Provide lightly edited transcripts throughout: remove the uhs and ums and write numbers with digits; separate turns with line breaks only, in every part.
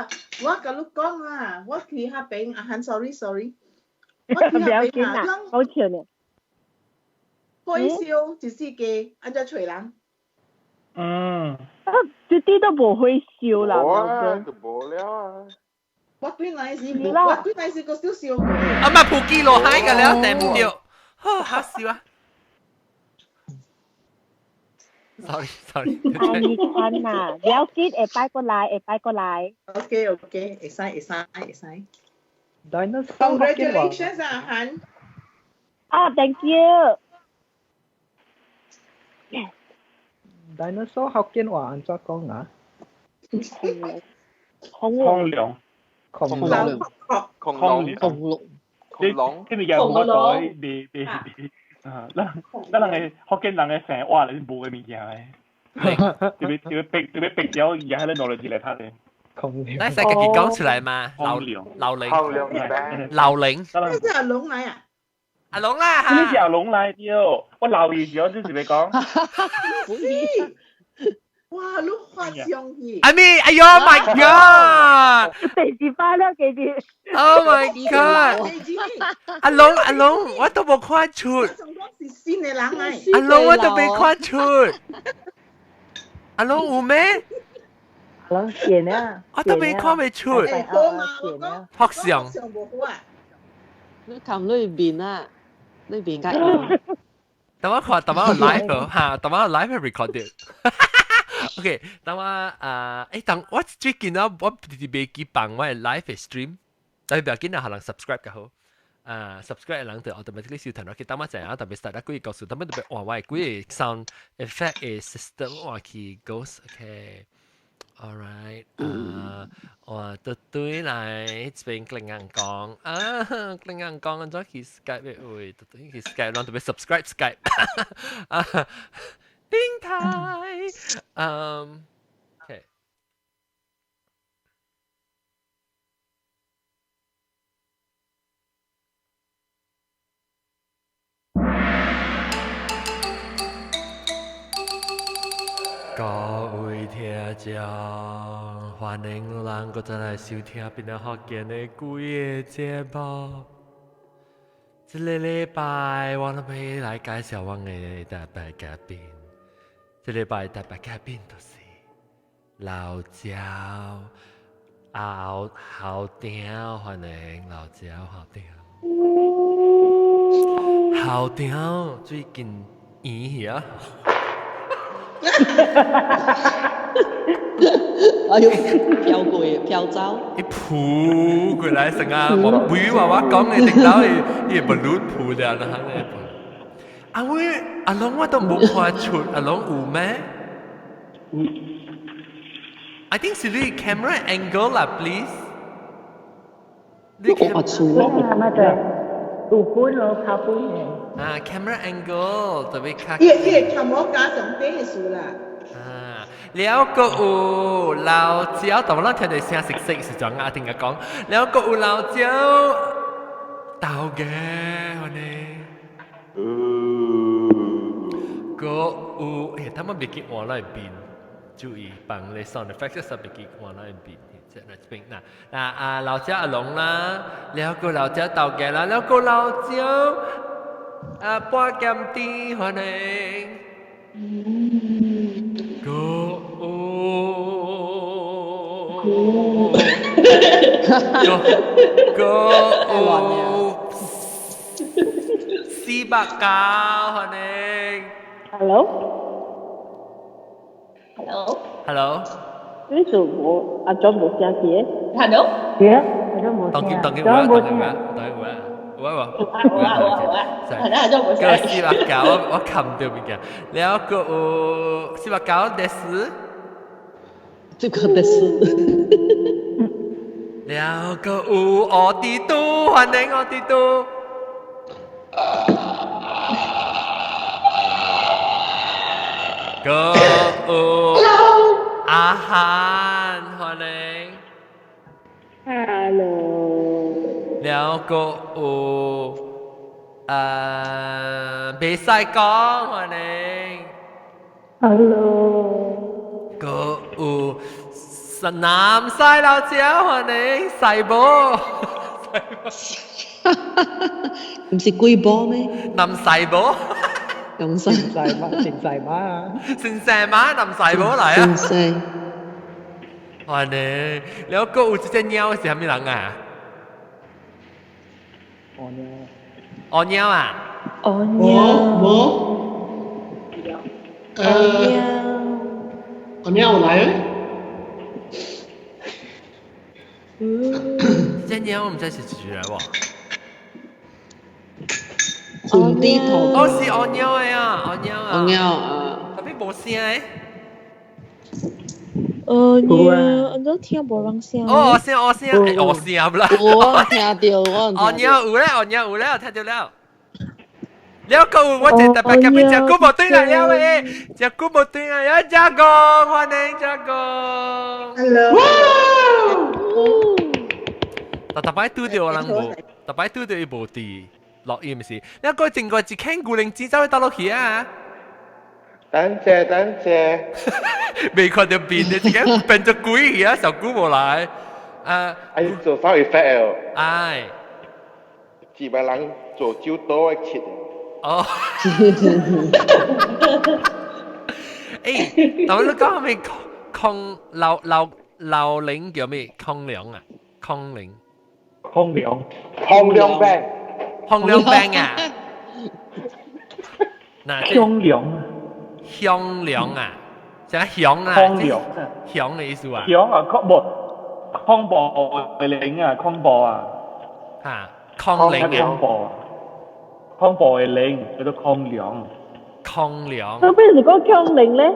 啊，我共你講啊，我去彼邊阿漢，sorry sorry，我去
不要
彼邊
緊啦
啊，，
好笑呢。
火燒一世界，按怎揣人？
嗯，
一啲都無火燒啦，
無啊，
老
就無了啊。
我對來是無，
是啦
我對來是個少燒過。
啊嘛，普基落海個了，對唔對？好，嚇死我！Sorry sorry，
哥，你看呐，了解會擺過來，會擺過來。
OK OK，會使會使會使。
Dinosaur
Congratulations 啊，漢！
啊，thank you。
Dinosaur 福建話按怎講啊？
恐龍，
恐龍，
恐
恐
龍
龍，
恐龍，
恐龍，
恐龍，
這物件無法度袂袂袂啊！咱咱人的福建人的生活是無个物件的，特別特別逼特別逼了，而家喺咧努力來拍的。
恐龍，
你使家己講出來嘛？老
恐龍，
老靈，
恐龍咩？
老靈，
這是阿龍來啊！
阿龍啦
你是阿龍來對，我老伊時候就是欲講。
是，哇！你發上去。
阿咪，哎喲，My God！
第二擺了，記住。
Oh my God！阿龍阿龍，我都無看出。
我想講是新的人來。
阿龍我都未看出。阿龍有咩？
阿龍見啊，
我都未看未出。
好嘛，我講。
學相。
相無好啊。
你冚裏邊啊，裏邊較
等我看，等我 live 嚇，等我 live recorded。OK，等我啊，誒，等我最近啊，我直直袂記放我的 live stream，但係不要緊啊，可能 subscribe 較好。啊，subscribe 的人就 automatically 收聽落去。等我陣啊，特別 start 幾個故事，等我特別換我的幾个 sound effect 的 system 換去 ghost。OK。Alright，啊，我都對來這邊跟人講啊，跟人講，按怎去 Skype 的位，都對去 Skype，人特別 subscribe Skype，啊，頂台，嗯，OK。各位聽眾，歡迎咱閣再來收聽檳榔福建的幾个節目。這个禮拜我諗欲來介紹阮的特別嘉賓。這禮拜特別嘉賓就是老焦後校長，歡迎老焦校長。校長最近圓去啊！
哎呦，飄過飄走，
伊撲過來成啊！我每話我講的頂到伊伊會不撲了，那咧。阿威阿龍我都無看出，阿龍有咩？I think 是你 camera angle 啦，please。
你看出
啊，乜對？有本咯，拍本嘅。
啊，camera angle 特別較。
伊伊 camera 加上底的事啦。
啊，了個有老焦，但我咱聽著聲熟悉是怎啊？聽佢講，了個有老焦，豆嘅，安呢？個有，欸，他們袂記換來變，注意放咧 sound effect 時袂記換來變。這來這邊嗱嗱啊老焦阿龍啦，了個老焦豆嘅啦，了個老焦啊半鹹甜歡迎。個有，個有489歡迎。
Hello。Hello。
Hello。
你做無阿莊無聲嘅？Hello。
對啊，阿莊無聲。
當當有啊，當有啊，當有啊，有啊無？
有啊有啊有啊，係啦，阿莊無聲。
個489，我我冚著物件，了個有489です。
這個です。
了個有我弟都，歡迎我弟都。個有阿漢，歡迎。
Hello。
了個有袂使講，歡迎。
Hello。
個有四南西老姐歡迎細寶，
唔是龜波咩？
南細寶，
南西
細馬，成細馬，
成細馬南細寶來啊！
成細。
歡迎，你個有一隻貓是啥物人啊？
哦貓。
哦貓啊？
哦
貓。無。哦貓有來咩？
隻貓唔知是幾來喎？
紅啲頭。
哦，是哦貓的啊，哦貓啊。
哦貓啊。
特別無聲的。
哦貓，我都聽無人聲。
哦聲哦聲，哦聲不啦。
我聽到我。
哦貓有咧，哦貓有咧，我聽到了。了個我這特別特別食久無對來了誒，食久無對來了，嘉公歡迎嘉公。
Hello。
特擺拄著人無，特擺拄著伊無佇錄音是，你個整個一間古靈精走去倒落去啊！
等者等者，
未看到變的，一間變做鬼去啊！小久無來，啊！
哎，做啥 effect 哦？
哎，
幾百人做酒多的切。
哦。欸，但係你講咩康老老老齡叫咩？康良啊，康齡。
康良。
康良病。
康良病啊！嗱，
康良。
香良啊，啥香啊？
康良。
香的意思啊？
香啊，康無康無的靈啊，康無啊。
嚇，康靈啊。
康無。康無的靈叫做康良。
康良。
咁不如你講康靈咧？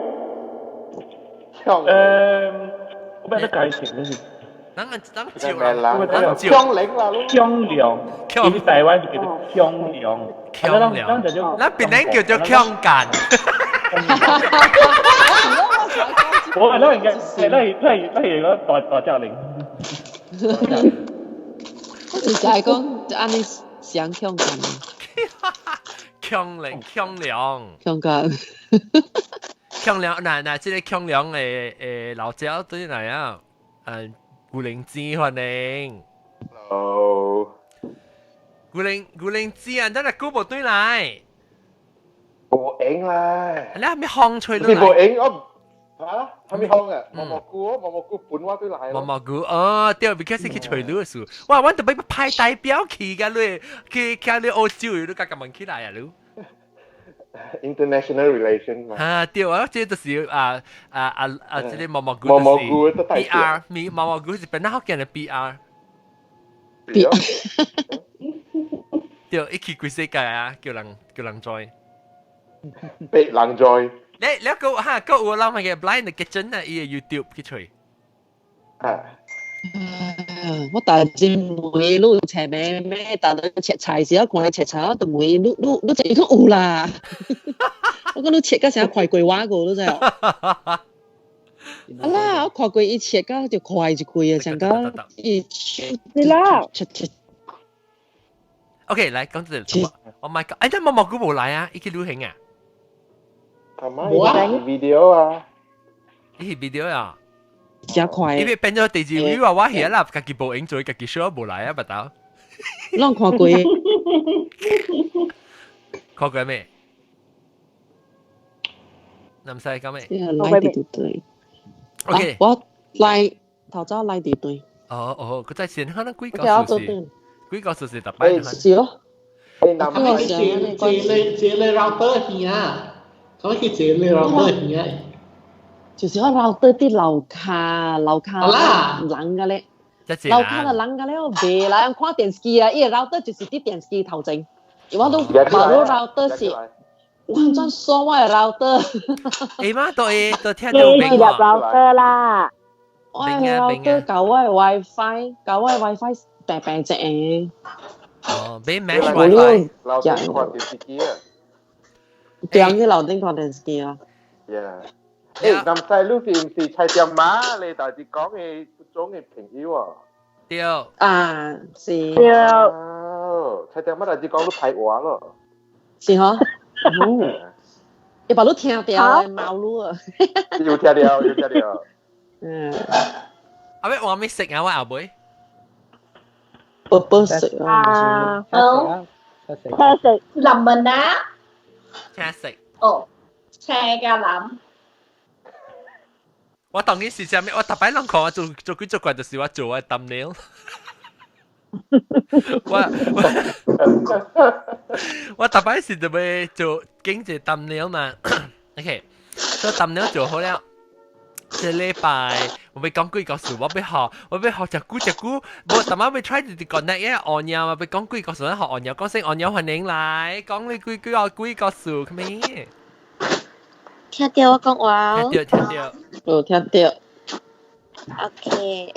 我俾你解釋咧。
咱咱照啦，咱照。
香靈啦，
香良，因為台灣是叫做香良。
香良，咱檳城叫做香干。
我係咱應該，咱係個大大隻靈。
我就係講按呢想香干。
強靈強良。
強干。
強良，嗱嗱，這個強良的老姐對來啊，嗯，古靈子歡迎。
Hello。
古靈子啊，真係久無對來。
無影啦。
你係咪放吹
你無影我嚇？係咪放啊？毛毛菇，毛毛菇本我對來。
毛毛菇哦，對，because 去吹你的事。哇，我特別派代表去㗎你，去去你澳洲，你家己問起來啊你。
International relation 嘛。
啊，對啊，這就是啊啊啊啊！這個毛毛菇
毛毛菇都
B R，毛毛菇是本來福建的 B R。
B R。
對，一去規世界啊，叫人載。
被人載。
你個哈個有人嘅 Blind Kitchen 啊，伊個 YouTube 去揣。
啊。
我大隻問你有切咩咩？但你切菜時，我看你切菜，我就問你你切，伊講有啦。我講你切甲啥快過我個，你知無？啊啦，我看過伊切甲就快一開啊，像甲伊手
啦，
切切。
OK，來講這個，我咪講，哎，這毛毛菇無來啊，伊去旅行啊。
阿媽，伊 video 啊。
伊是 video 啊。
真快！
因為變咗第二位話我係啦，家己無影做，家己 show 無來啊，不到。
攏看過。
看過咩？唔使講咩？
來佇對。
OK，
我來頭早來佇對。
哦哦，佢在先可能幾個數字？幾個數字特別？
是咯。
我借你 router 耳啊，講去借你 router 耳啊。
就是我 router 佇樓跤，樓跤冷個咧，樓跤就冷個咧，我袂啦，看電視機啊，伊個 router 就是佇電視機頭前，我都冇 router 是，我怎鎖我的 router？
欸媽，都會都聽到明
喎。router 啦，
我的 router 搞我的 WiFi，搞我的 WiFi 平平一個。
哦，俾 mesh WiFi。
樓頂看電視機啊。
對，你樓頂看電視機啊。
Yeah。誒，南西你是唔是菜店媽？你大致講嘅種嘅朋友啊？
對。
啊，是。
對。
哦，菜店媽大致講你歹話咯。
是嗬。伊把你聽到的貓擼啊。
有聽到，有聽到。
嗯。
阿尾換咩色啊？我阿妹。
Purple 色啊。
啊，
青色。
青色，藍紋啊。
青色。
哦，青加藍。
我當然是啥物？我逐擺攏看我做做幾做怪，就是我做我 thumbnail。我我我逐擺是特別做經濟 thumbnail 嘛。OK，所以 thumbnail 做好了。這禮拜我欲講幾個事，我欲學，我欲學隻久隻久，無逐擺欲 try 直直 connect 嘅按鈕嘛，欲講幾個事，學按鈕，講聲按鈕歡迎來，講你幾幾個幾個事，咩？
聽到我講話？
聽到聽到。
哦，聽到。
OK，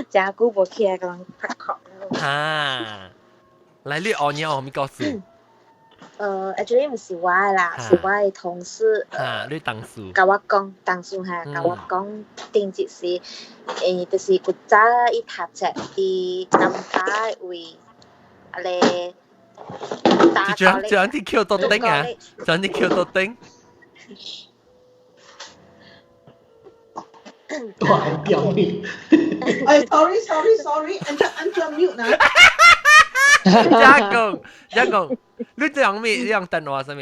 真久無起來共人拍殼。
哈，來你按鈕有咩故事？
Actually 毋是我的啦，是我的同事。
哈，你同事。
共我講，同事哈，共我講頂一時，就是古早伊讀冊佇金巴的位，啊咧。
就這樣啲 Q 到頂啊！這樣啲 Q 到頂。
斷掉你！
哎，sorry sorry sorry，按照按照 mute 呢。
加工加工，你用咩？你用電話啥物？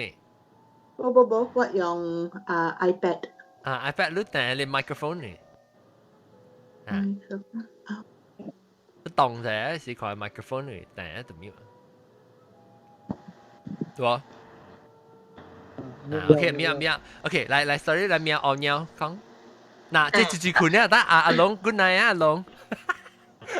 無無無，我用啊 iPad。
啊 iPad 你訂你 microphone 呢？啊，你當者是看 microphone 呢，訂就 mute。對無？OK，咩咩？OK，來來，sorry，來咩？按鈕講。嗱，這一句困咧，等阿阿龍 good night 啊，阿龍，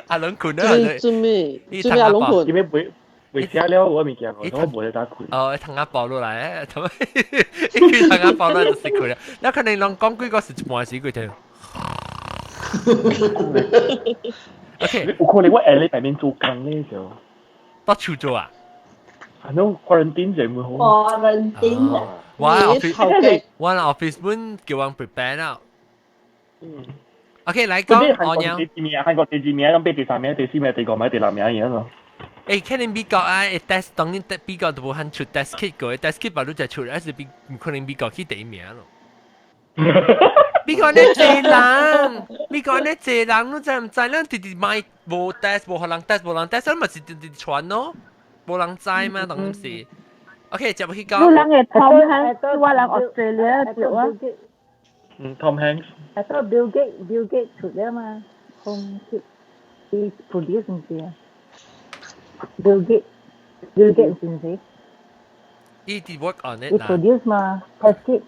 阿龍困啦。
做咩？做咩阿龍困？
因為未未寫了我物件，我無得打困。
哦，糖仔包落來，同埋一句糖仔包落就是困啦。那可能攏講幾個是一半時佢聽。OK，
有可能我下禮拜面做工咧就。
到手做啊？
反正 quarantine 就會好。
quarantine
我 office 我 office 本叫人 prepare 啦。
嗯。
OK，來講，
韓國第二名，韓國第二名，咁比第三名、第四名、第五名、第六名樣咯。
欸，可能美國啊，test 當然美國都無肯出 test kit 過，test kit 把你就出，還是比唔可能美國去第一名咯。美國呢濟人，美國呢濟人，你知毋知？咱直直買無 test，無予人 test，無人 test，嘛是直直傳咯，無人知嘛，當然是。OK，接去講。
你人會 Tom Hanks，我人 Australia 對啊。
嗯，Tom Hanks。
啊，都 Bill Gates，Bill Gates 出了嘛，Home kit，伊 produce 毋是啊？Bill Gates，Bill Gates 是毋是？
伊伫 work on it
伊 produce 嘛，test kit。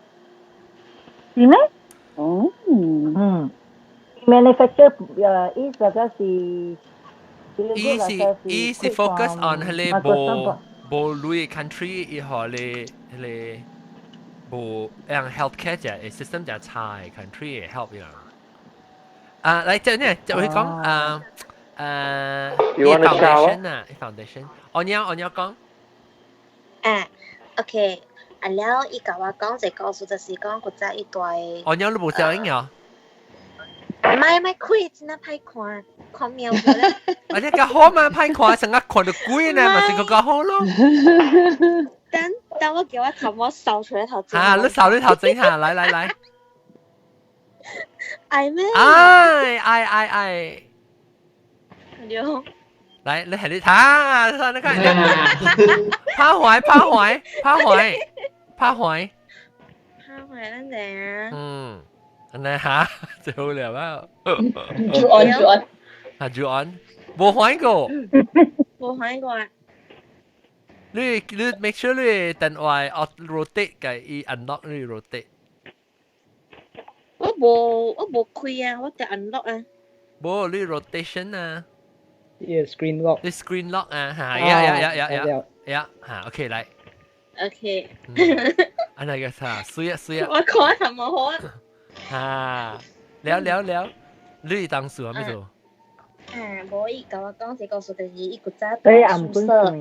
是咩？哦。
嗯。manufacture 伊這個是。
伊是伊是 focus on 彼个無無鐳 country，伊予咧彼个無讓 healthcare 只 system 只差的 country 會 help 伊人。啊，來這呢就會講啊伊 foundation 啊，伊 foundation，我要我要講。
啊，OK，啊了，伊共我講一個故事，就是講古早伊蹛。
我要你無聲音啊？
莫莫開，真啊歹看，看喵咧。
啊，你較好嘛，歹看，成日看到鬼呢，嘛是閣較好咯。
等等，我叫我頭毛掃出來頭前。
啊，你掃你頭前哈，來來來。
愛咩？
愛愛愛愛。
對。
來，你係你睇，你看，拍壞拍壞拍壞拍壞。
拍壞咱知啊。
嗯。安尼哈，最好了啊！
住安住安。
啊，住安，無反過。
無反過啊！
你你 make sure 你電話哦 rotate 嘅，伊 unlock 你 rotate。
我無我無開啊，我得 unlock 啊。
無，你 rotation 啊。
Yeah, screen lock。
你 screen lock 啊，嚇呀呀呀呀呀呀嚇，OK 來。
OK。
啊那個啥，水啊水啊。
我看什麼好啊？
啊，了了了，你當時係咩做？
啊，無伊共我講這個故事，就是伊古早蹛宿舍，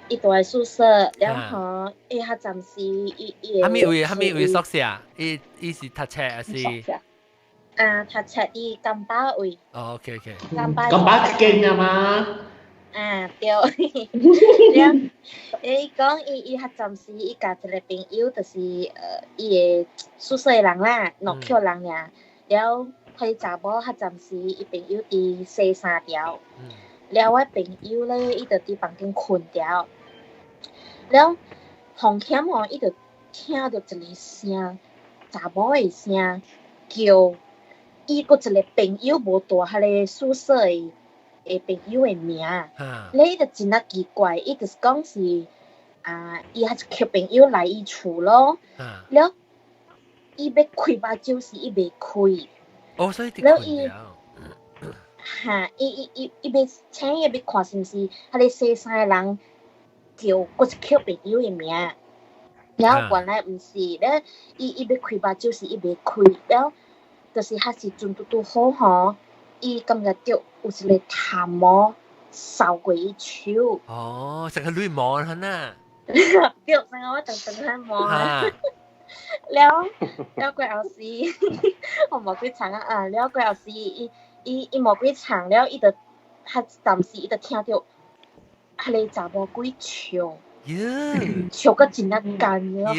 伊蹛宿舍，然後伊較暫時伊伊
哈物位？哈物位宿舍？伊伊是讀冊還是？
啊，讀冊伊金巴位。
哦，OK OK。
金巴。
金巴勁啊嘛？
啊，對。了，伊講伊伊較暫時伊共一個朋友，就是伊的宿舍的人啦，諾克人爾，了彼查某彼陣時伊朋友佇洗衫條，了我朋友咧，伊就佇房間睏著，了風險吼，伊就聽著一个聲，查某的聲叫伊閣一个朋友無佇彼个宿舍的的朋友的名，咧伊就真仔奇怪，伊就是講是啊，伊還是叫朋友來伊厝咯，了伊欲開目睭時伊袂開。
哦，所以
了伊哈，伊伊伊伊欲請伊欲看是毋是彼个洗衫的人叫，閣是叫朋友的名。了原來毋是，了伊伊欲開目睭時伊袂開，了就是彼時陣拄拄好吼，伊感覺著有一个頭毛掃過伊手。
哦，成個綠毛啦呐。
對，成個我長長汗毛。了了過後時，我無幾長啊啊！了過後時，伊伊伊無幾長了，伊就彼暫時伊就聽著彼个查某鬼笑，笑甲真仔幹了。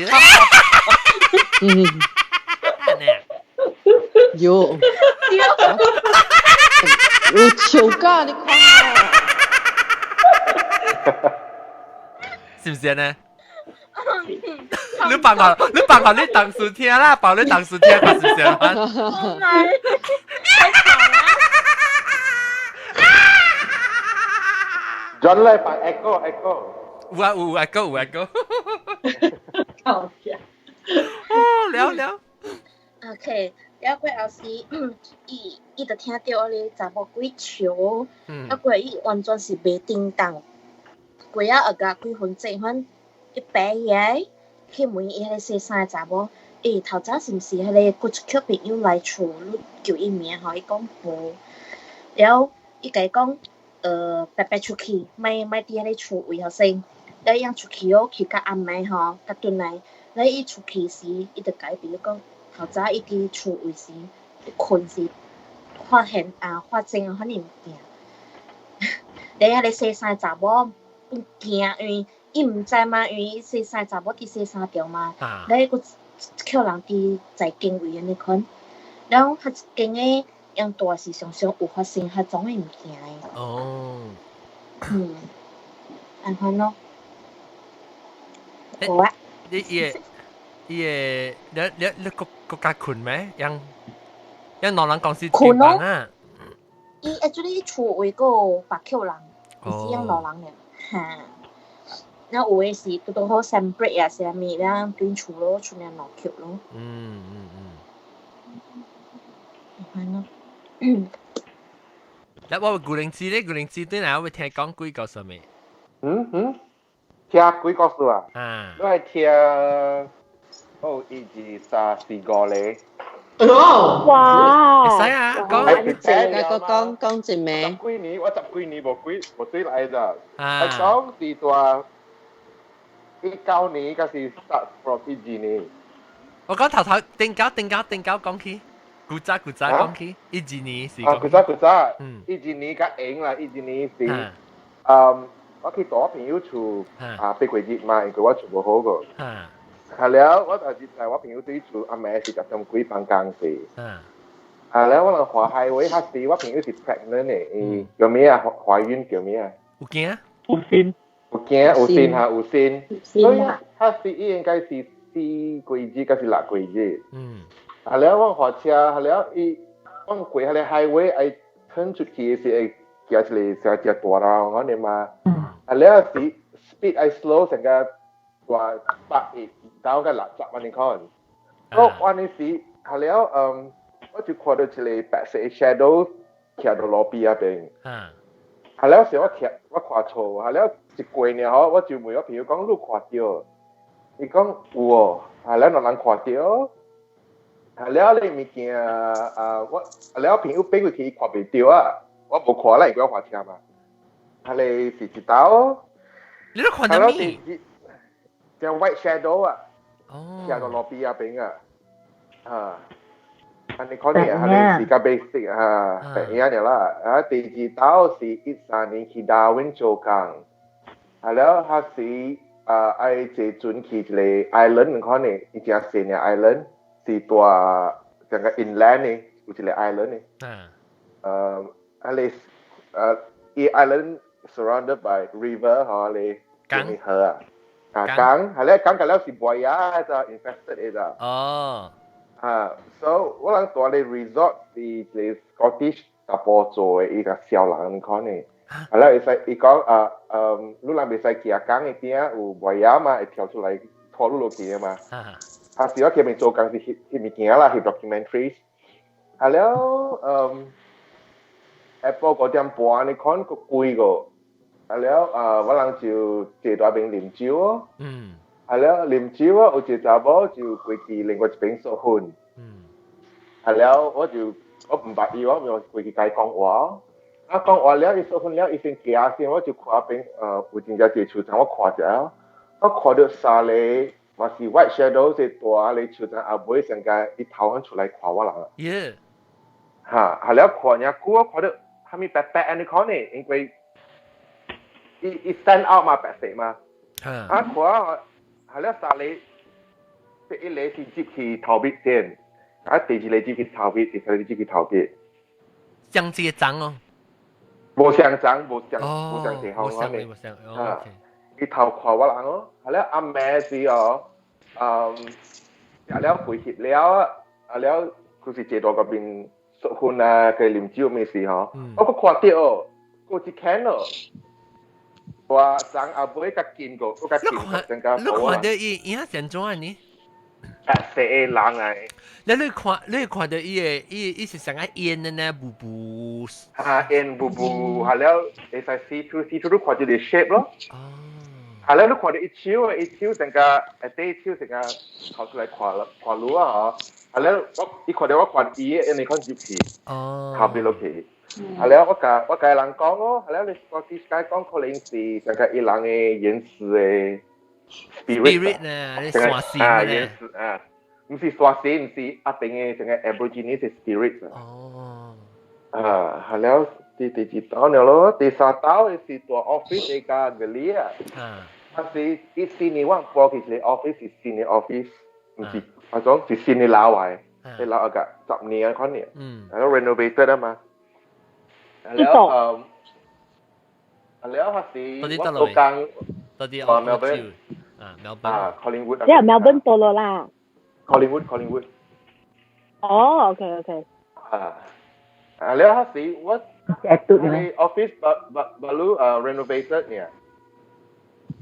嗯，有，有笑甲你看哦，
是毋是呢？你扮我，你扮我，你當時聽啦，扮你當時聽，是毋是啊？
唔係，太吵啦！
John 來扮 echo echo。
有啊有 echo 有 echo。
搞笑。
哦，了了。
OK，了過後時，伊伊就聽著彼个查某鬼笑，啊過伊完全是袂叮當。過啊後甲幾分鐘，反伊爬起來去問伊彼个洗衫的查某，欸，頭早是毋是彼个閣一個朋友來厝，你叫伊名吼，伊講無。了伊共伊講，白白出去，莫莫佇彼个厝位予先。了伊出去哦，去到暗暝吼，才轉來。了伊出去時，伊就共伊朋友講，頭早伊佇厝位時，伊睏時發現啊發生彼爾物件。了彼个洗衫的查某本驚，因為伊毋知嘛，因為伊洗衫查某佇洗衫著嘛，了伊閣叫人佇在間位按呢款，了彼一間的用大是常常有發生彼種的物件的。
哦。
嗯，按款咯。好啊。
你伊個伊個，你你你閣閣較睏咩？樣樣兩人公司
睏咯。伊 actually 厝位閣有別口人，毋是用兩人爾，哈。了有的是拄拄好 sem break 啊，啥物了轉厝咯，厝爾兩口咯。
嗯嗯嗯。
按咯。
嗱，我古靈芝咧，古靈芝對哪會聽講鬼故事未？
嗯嗯，聽鬼故事啊？
啊。
我係聽，哦，一二三四五個。
哦！
哇！
會使啊，講。
你個講講一名。
十幾年，我十幾年無鬼無對來咋。
啊。
講是大19年，還是 start from 12年？
我講頭頭頂九頂九頂九講起，古早古早講起，12年是。
啊，古早古早，12年較閒啦，12年是，嗯，我去大我朋友厝啊，爬過日嘛，因為我厝無好個。啊了，我就是在我朋友對厝，暗暝是10點幾放工時。啊了，我人華海位，彼時我朋友是 pregnant 的，伊叫咩啊？懷孕叫咩啊？
有驚？
有孕。
有驚有孕哈有孕，所以彼時伊應該是四幾日，還是六幾日？
嗯。
啊了，我駛車，啊了，伊我過彼个 highway 愛褪出去的時會行一个成隻大路，我呢嘛。啊了時 speed 愛 slow 成個大110到個60按呢款。我按呢時，啊了，嗯，我就看到一个白色的 shadow 徛到路邊仔邊。啊了時我徛我看錯，啊了一過爾吼，我就問我朋友講，你看著？伊講有哦，啊了兩人看著。啊了你物件啊，我啊了朋友爬過去伊看袂著啊，我無看啦，因為我駛車嘛。啊咧是一道。
你都看著咩？
隻 white shadow 啊，
哦，
徛到路邊仔邊啊，啊，按呢可能係是較 basic 啊，白影爾啦。啊，第二道是13年去達文做工，啊了，彼時啊愛坐船去一個 island 可能，伊誠細爾 island 是大成個 inland 的，有一個 island 嘅。
啊。
啊你伊 island surrounded by river 嗬，你
江
河啊。啊江，係咧江個了是尾仔就 infested 嘅咋。
哦。
啊，so 我人住咧 resort 是一個 Scottish 查埔做的，伊個小人看呢。啊，了會使伊講啊，嗯，你人袂使行江的邊有尾仔嘛，會跳出來拖你落去的嘛。啊，是我前面做工是翕翕物件啦，翕 documentaries。啊了，嗯，下晡5點半你看閣貴個，啊了，啊，我人就坐大邊啉酒哦。啊了，啉酒哦，有一個查某就過去另外一邊索粉。啊了，我就我毋捌伊，我咪過去共伊講話。啊，講話了，伊索粉了，伊先行先，我就看邊，有真正濟樹叢，我看者，我看到三個嘛是 white shadow 是大個樹叢後尾上個伊頭先出來看我人啊。
耶！
哈，啊了看爾久，我看到啥物白白按呢款呢，因為伊伊 stand out 嘛，白色嘛。啊看啊了三個，第一個是入去頭尾先，啊第二個入去頭尾，第三個入去頭尾。
相這個髒哦。
無相髒，無相無相地方
安尼。無相，
啊，伊頭看我人哦，啊了暗暝時哦，嗯，食了回翕了，啊了，就是坐到嗰邊索粉啊，佢啉酒咩事吼，我閣看到哦，閣一間哦，我昨後尾較近個，閣較近個，增加。
你看到伊伊係怎樣呢？
白色的人來。
你看，你看到伊個伊伊是像個煙的呢，霧霧。
啊，煙霧霧，係了，會使 see through see through，你看到個 shape 咯。哦。係了，你看到一手一手成個，下底一手成個頭出來看了看路啊嗬。係了，我伊看到我看伊的，因為看入去。
哦。
頭邊落去。係了，我共人講哦，係了，你 Scottish 解講可能是成個伊人的原始的
spirit 呢，你山神
啊，原始啊。毋是山神，毋是阿邊的成個 Aborigine 是 spirit
哦。
啊，係了，第第二道了咯，第三道是大 office 的加個里啊。
啊。
啊是一四年我搬去一個 office 是新的 office，毋是啊種是新的樓來，啲樓啊個10年啊可能。
嗯。
係咯，renovated 啊嘛。係了，嗯，係了，係是我做工。
到底
啊，Melbourne。
啊，Melbourne。
啊，Collingwood。
即係 Melbourne 到咗啦。
Collingwood, Collingwood。
哦，OK OK。
啊，啊，了嗰時我你 office 把把把路啊 renovated 呢，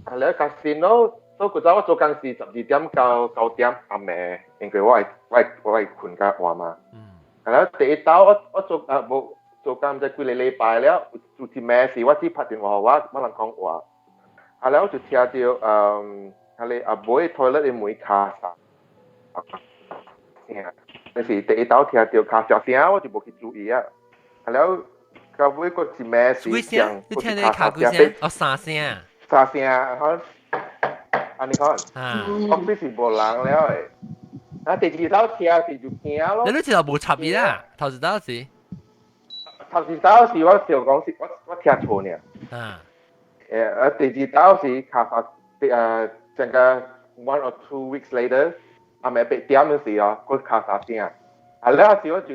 啊，了 casino，所以嗰陣我做工是12點到9點暗暝，因為我愛睏較晏嘛。
嗯。
啊，了第一道我我做啊無做工唔知幾個禮拜了，有一暝時我只拍電話我我人講話，啊了我就聽到嗯，啊你阿妹 toilet 的門敲聲。但是第一道聽到敲小聲，我就無去注意啊。啊了，到尾閣一暝時
聲，你聽到敲幾聲？哦，三聲。
三聲，好，按呢看。office 是無人了的。啊，第二道聽是就驚咯。
你你一頭無插伊啦，頭一道是。
頭一道是我想講是我我聽錯呢。
啊。
誒，啊，第二道是敲三，誒，整個 1 or 2 weeks later。暗暝8點的時候，閣敲三聲。啊，了時我就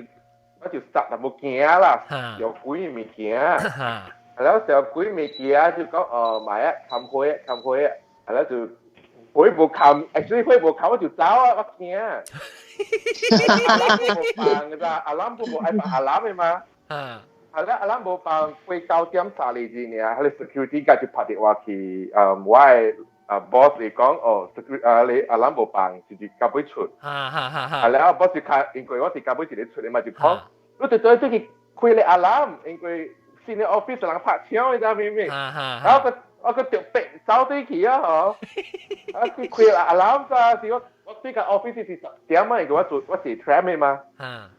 殺就無驚啦，小鬼物件。啊，了小鬼物件就講哦，買啊，冚火啊，冚火啊，啊了就火無冚，actually 火無冚我就走啊，我驚。alarm 無放嘅咋，alarm 都無愛放 alarm 的嘛。
啊。
啊了 alarm 無放，過9點32爾，彼個 security guard 就拍電話去，我的啊 boss 嚟講，哦，security 啊你 alarm 無放，就是到尾出。
哈哈哈哈。
啊了 boss 就較，因為我是到尾一個出的嘛，就講，你直接出去開個 alarm，因為新的 office 人拍槍，你知明唔明？然後我個著白走對去啊，嗬！啊去開 alarm 咋？是我我對個 office 是10點啊，因為我做我是 tram 的嘛。啊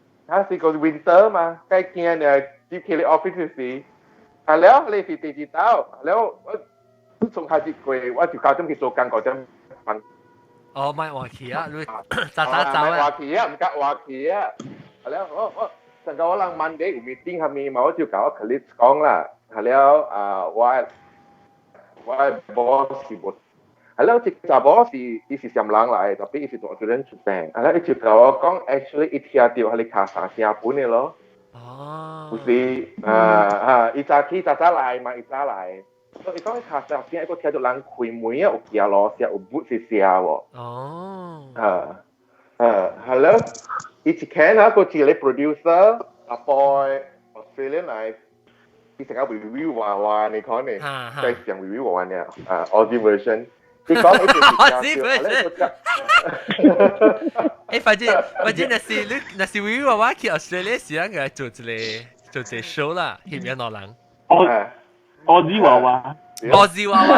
是個 winter 嘛，該驚呢，入去你 office 時，啊了你是第二道，了我從開始過，我就9點去做工，9點放。
哦，莫換去啊，你早早走啊。
莫換去啊，毋敢換去啊。啊了，我我上個我人 Monday 有 meeting 啥物嘛，我就共我 colleague 講啦。啊了啊，我我 boss 是無係啦，這查某是伊是暹人來，特別伊是大學生出生。係啦，伊就甲我講，actually 伊聽著彼個跤聲聲本的咯。
哦。
有時啊啊，伊早起早早來嘛，伊早來。所以伊講伊跤聲聲，伊閣聽著人開門啊，有行路聲，有 boot 是聲喎。
哦。
啊啊，係咯，伊一聽啊，閣一個 producer 阿 boy Australian 來。伊成個微微娃娃，你看呢？在上微微娃娃呢？啊，Aussie version。你講
Aussie version。誒，反正若是你若是微微娃娃去 Australia 時，應該做一個 show 啦，翕一兩人。
Aussie 娃娃。
Aussie 娃娃。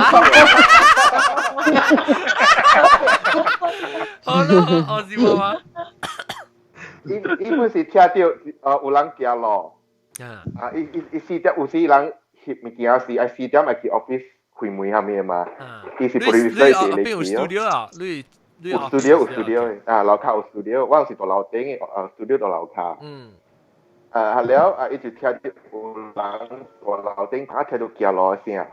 好啦，Aussie 娃娃。
伊伊本是聽著有人行路。啊！伊伊伊4點有時人翕物件時，愛4點愛去 office 開門啥物嘛。伊是 producer 是
你有 studio 啊？你
有 studio 有 studio 啊，樓跤有 studio，我是佇樓頂的，啊 studio 佇樓跤。啊，了啊，伊就聽著有人佇樓頂，啊聽著行路聲。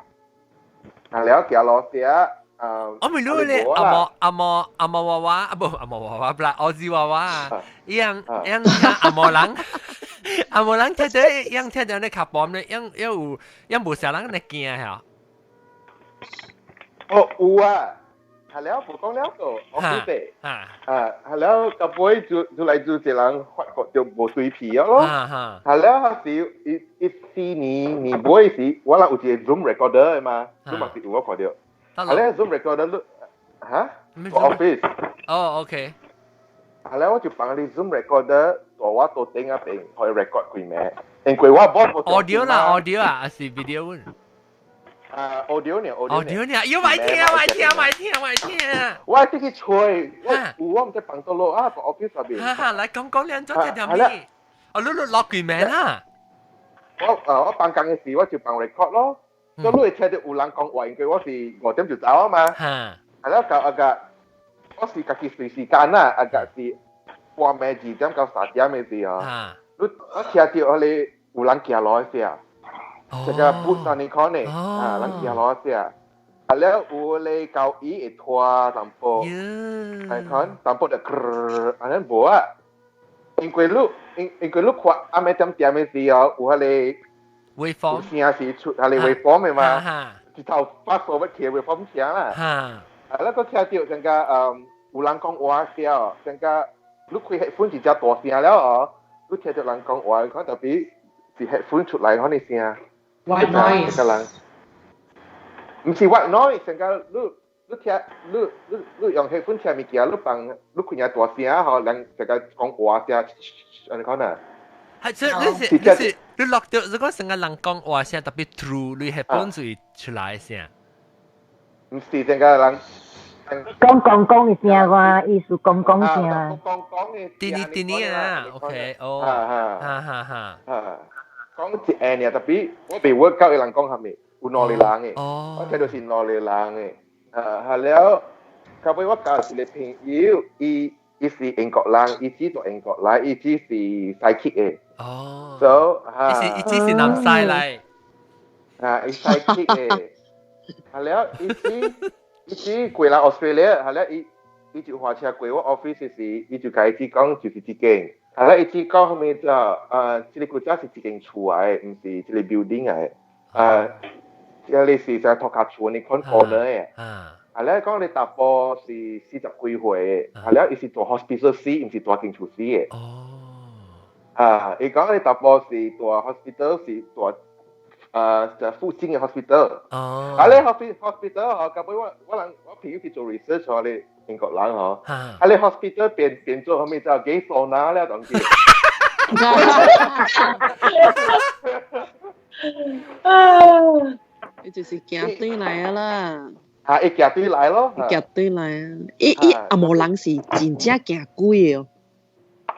啊了行路聲，啊。
我咪你咧，阿毛阿毛阿毛娃娃，啊無阿毛娃娃，不啦，奧茲娃娃啊，伊樣伊樣聽阿毛人。啊，無人聽著，樣聽著咧卡嘣咧，樣樣有樣無啥人咧驚嚇。
哦，有啊，係了，無講了個，我記得。啊，係了，到尾就就來就一人發覺著無水皮啊咯。係了，彼時14年年尾時，我人有一個 Zoom recorder 的嘛，你嘛是有我看著。係了，Zoom recorder 你嚇？Office。
哦，OK。
係了，我就放你 Zoom recorder。我到頂嗰邊可以 record 幾名，因為我 boss
audio 啦，audio 啊，還是 video？
啊，audio 呢
，audio 呢，要買聽，買聽，買聽，買聽。
我自己吹，我有我毋知放倒落啊，個 office 入邊。
哈哈，來講講兩種聽聽咩？哦，你你落幾名啦？
我啊，我放工嘅時我就放 record 咯。所以你會聽著有人講話，因為我是5點就走啊嘛。係啦，到啊個，我是家己隨時間啦，啊個是。半暝2點到3點的時候，你我聽著彼個有人行路的聲，這個 boot 按呢款的，啊，人行路的聲，啊了有彼個狗椅會拖淡薄，係看淡薄就咯，按呢無啊，因為你看暗暝點點的時候，有彼個
waveform
聲是出彼個 waveform 的嘛，一頭發數欲起 waveform 聲啦，啊，了閣聽著像個有人講話聲，像個。你開 headphone 是真大聲了哦，你聽著人講話，看特別是 headphone 出來款的聲。
White noise。
個人，毋是 white noise，成個你你聽你你你用 headphone 聽物件，你放你開爾大聲吼，人成個講話聲，按呢款啊。
係，所以你是你是你錄著，如果成個人講話聲特別 true，你 headphone 就會出來聲。
毋是成個人。
講講講的聲話，意思講講聲。
講講的。
滴哩滴哩啊，OK，哦，哈哈哈。
啊，講一下爾，特別我袂 work 到伊人講啥物，有兩個人的，我聽著是兩個人的。啊，係了，到尾我交一個朋友，伊伊是英國人，伊只住英國來，伊只是 psychic 的。
哦。
So，
伊是伊只是南西來。
啊，伊 psychic 的。係了，伊只。伊只過來 Australia，係咧，伊伊就駛車過我 office 時，伊就共伊只講就是這間，係咧，伊只講啥物就啊，這個國家是一間厝來的，毋是這個 building 來的，啊，這個是在托卡厝你看 corner 的，啊咧講你查埔是40幾歲的，啊咧伊是住 hospital 死，毋是住間厝死的。
哦。
啊，伊講你查埔是住 hospital 是住。啊，就附近的 hospital。
哦。
啊，咧 hospital 吼，到尾我我人我朋友去做 research 吼，咧英國人吼，啊咧 hospital 變變做啥物就 gay sauna 了，當時。
啊！伊就是行對來啊啦。
啊，伊行對來咯。
行對來啊！伊伊紅毛人是真正驚鬼的哦。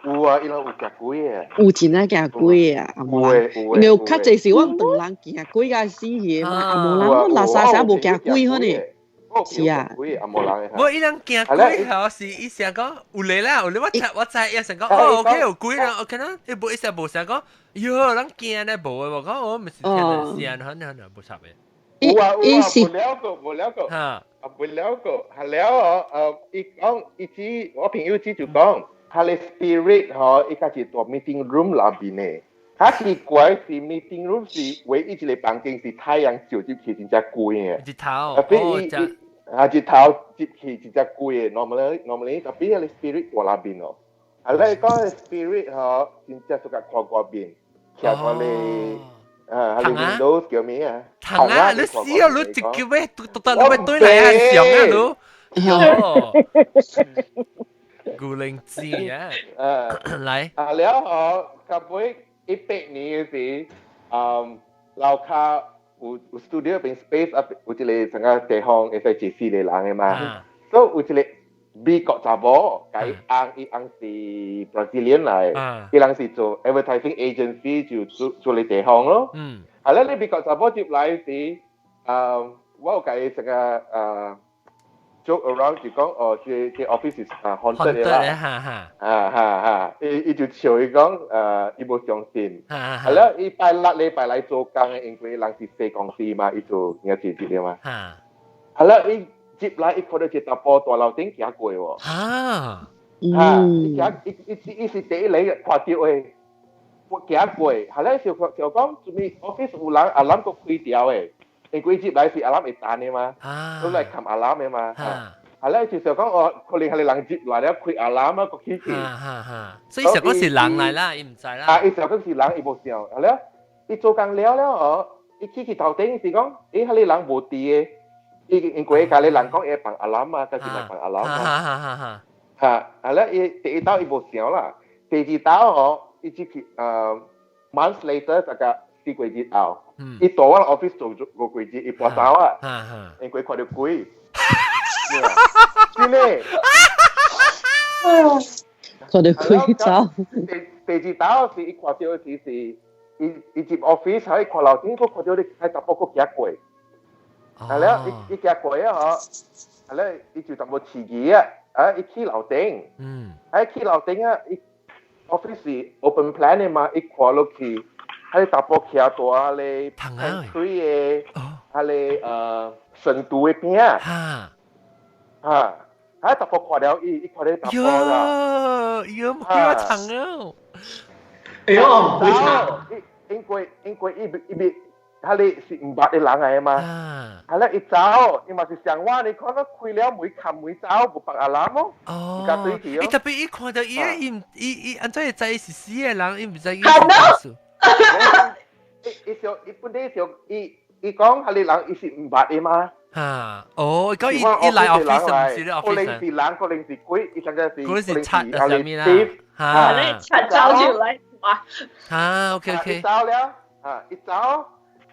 有啊，伊攏有驚鬼的。
有真正驚鬼啊，紅毛人。因為較濟是阮唐人驚鬼甲死去嘛，紅毛人我垃圾啥無驚鬼可能。是啊。
無伊人驚鬼吼，是伊成講有咧啦，有咧我知我知，伊成講哦 OK 有鬼啦，OK 啦，伊無伊成無成講，喲人驚咧無的，無講我毋是聽著聲，可能可能無插的。
有啊有啊，無了個無了個。
哈。
啊，不了個，係了哦，伊講，伊知我朋友知就講，佢嘅 spirit 嗬，伊家是蹛 meeting room 內邊的。較奇怪是 meeting room 是唯一一個房間是太陽照入去真正光的。
日頭，
特別伊伊啊日頭入去真正光的，normally 特別彼个 spirit 蹛內邊哦。啊，你講 spirit 嗬，真正suka 看我面，徛我咧啊，彼个 windows 叫咩啊？
糖啊！你死啊！你直接咩？讀讀得你咪對嚟啊！上啊！你，喲，古靈精啊！來，
啊了後，到尾18年的時，樓跤有 studio 邊 space 啊，有一个成個地方會使坐四個人的嘛，所以有一個美國查某，共伊翁，伊翁是 Brazilian 來，伊人是做 advertising agency 就做做個地方咯。啊，咧你美國查某入來時，我有共伊成個joke around 就講哦，這 office 是啊 haunted 的啦，啊哈哈，伊伊就笑伊講，伊無相信，係啦，伊拜六禮拜來做工的，因為人是細公司嘛，伊做營業這個嘛，係啦，伊入來伊看到一個查埔大樓頂行過喎，哈，伊行伊伊伊是第一個看到的，我行過，係啦，就就講做咩 office 有人 alarm 閣開掉的。因為入來是 alarm 會彈的嘛，都來撳 alarm 的嘛。係咧，就想講哦，可能彼个人入來了開 alarm 啊，閣起去。
所以想講是人來啦，伊毋知啦。
啊，伊想講是人，伊無想。係咧，伊做工了了哦，伊起去頭頂是講，咦，彼个人無佇的，伊因為共彼个人講會放 alarm 啊，家己來放 alarm 啊。嚇，係咧，伊第一道伊無想啦，第二道哦，伊入去months later 大概4個月後。伊到我 office 做做5個月，伊搬走啊，因為看到鬼，真的，
看到鬼走。
第二道是伊看到時是，伊伊入 office 喺看樓頂，閣看到你彼查埔閣行過，係了，伊伊行過啊嗬，係了，伊就淡薄遲疑啊，啊，伊去樓頂，喺去樓頂啊，伊 office 是 open plan 的嘛，伊看落去。彼查埔徛佇彼个 pantry 的，彼个神廚的邊仔，哈，彼查埔看了伊，伊看到查埔啦，
喲，叫我藏啊！
哎喲，會藏，
因為因為伊伊伊，彼个是毋捌的人來的嘛，係咧伊走，伊嘛是像我，你看到開了門冚門走，無放 alarm 哦，
哦，伊特別伊看到伊，伊伊伊按怎會知伊是死的人，伊毋知伊
是。伊伊想，伊本來想，伊伊講彼个人伊是毋捌的嘛？
哈，哦，講伊伊來 office 毋是咧
office，可能是人，可能是鬼，伊上個是，
可能是賊啊，啥物啦？
哈，賊走出來，哇！
哈，OK OK。
伊走了，啊，伊走，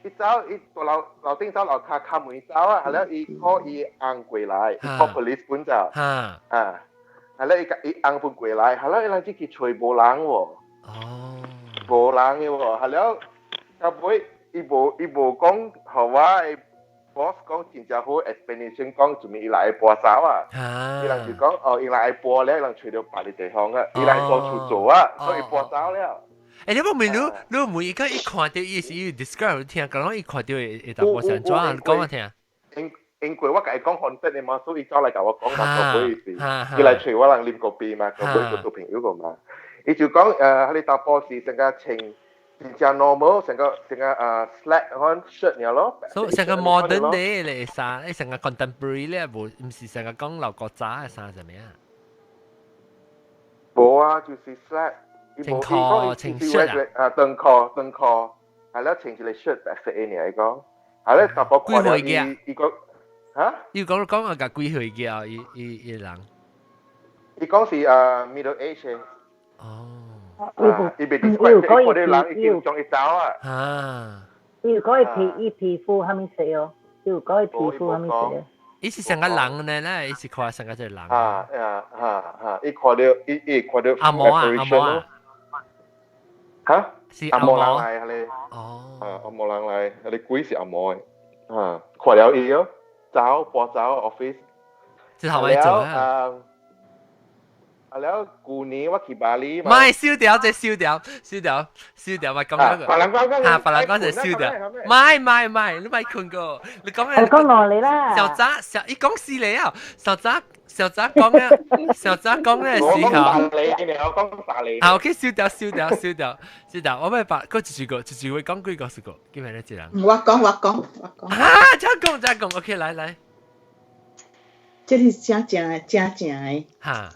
伊走，伊到樓樓頂走樓跤敲門走啊，後來伊 call 伊翁過來，call police 本就，啊，後來伊伊翁本過來，後來伊人進去揣無人喎。
哦。
無人的喎，後了到尾伊無伊無講，予我的 boss 講真正好 explanation 講做咩伊來搬走啊？伊人就講哦，伊來搬了，伊人揣著別个地方啊，伊來到處做啊，所以搬走了。
欸，你無問你，你問伊講伊看著伊是伊 describe 聽，講伊看著會會淡薄是按怎？你講我聽。
因因為我共伊講 haunted 的嘛，所以伊走來共我講嘛，個尾是，伊來揣我人啉咖啡嘛，個尾做朋友個嘛。伊就講彼个查埔是成個穿真正 normal，成個成個slack 款 shirt 爾咯。
所以成個 modern 的咧衫，你成個 contemporary 咧，無毋是成個講老古早的衫啥物啊？
無啊，就是 slack。
穿褲穿 shirt
啊？啊，長褲長褲，係啦，穿一個 shirt 白色的爾伊講，係啦，查埔看了伊伊講嚇？
伊講講啊，幾歲嘅伊伊伊人？
伊講是middle age 的。
哦，
啊，伊袂 describe，伊看到人已經將伊走啊。
啊，
伊有講伊皮伊皮膚啥物色哦？伊有講伊皮膚啥物色？
伊是成個人呢，咧，伊是看成個一個人。
啊啊啊啊！伊看到伊伊看到
阿毛啊阿毛啊，
嚇？
是
阿毛人來，彼个。
哦。
啊，阿毛人來，彼个鬼是阿毛的。啊，看了伊哦，走搬走 office。
之後咪做啊。
啊了，舊年我去巴厘
嘛。唔係燒掉，這燒掉，燒掉，燒掉，咪咁樣個。
別人講
嚇，別人講就燒掉。唔係唔係唔係，你咪困過。你講咩？
我講落嚟啦。
小渣小，伊講死你啊！小渣小渣講咧，小渣講咧時候。
我講大理，我講大理。
啊，OK，燒掉燒掉燒掉燒掉，我咪把嗰一句一句話講幾個是個，叫咩咧？一人。
我講我講我講。
啊，這講這講，OK，來來。
這是正正正正的。
嚇。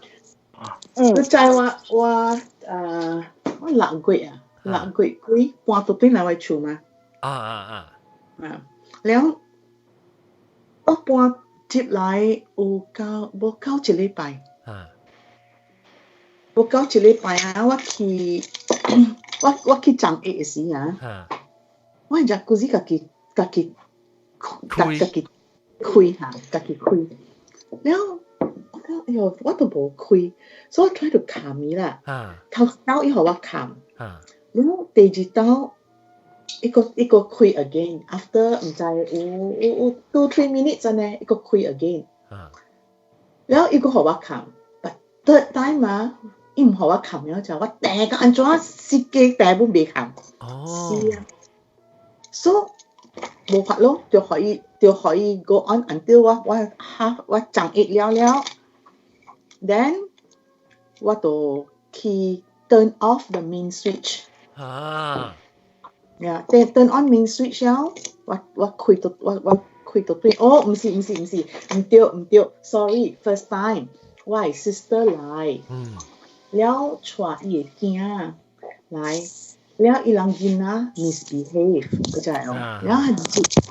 你知我6月啊，6月幾搬到轉來我厝嘛？
啊啊啊！
啊，了我搬入來有夠無夠一禮拜？
啊！
無夠一禮拜啊！我去長疫的時啊，我 jacuzzi 家己家己家己開下，家己開了。哎喲，我都無開，所以我 try to 冚伊啦。頭一道伊予我冚，然後第二道伊閣伊閣開 again。After 毋知有 2-3 minutes 按呢，伊閣開 again。然後伊閣予我冚，but third time 啊，伊毋予我冚了就我掟到按怎死雞掟本袂冚。
哦。
是啊。So 無法咯，就可以就可以 go on until 我 half 我長疫了了。Then 我就去 turn off the main switch。
啊。
Yeah, turn on main switch 了，我開到我開到對，哦，毋是毋是毋是，毋對毋對，sorry，first time，我的 sister 來，了帶伊的囝來，了伊人囡仔 misbehave，你知無？了佢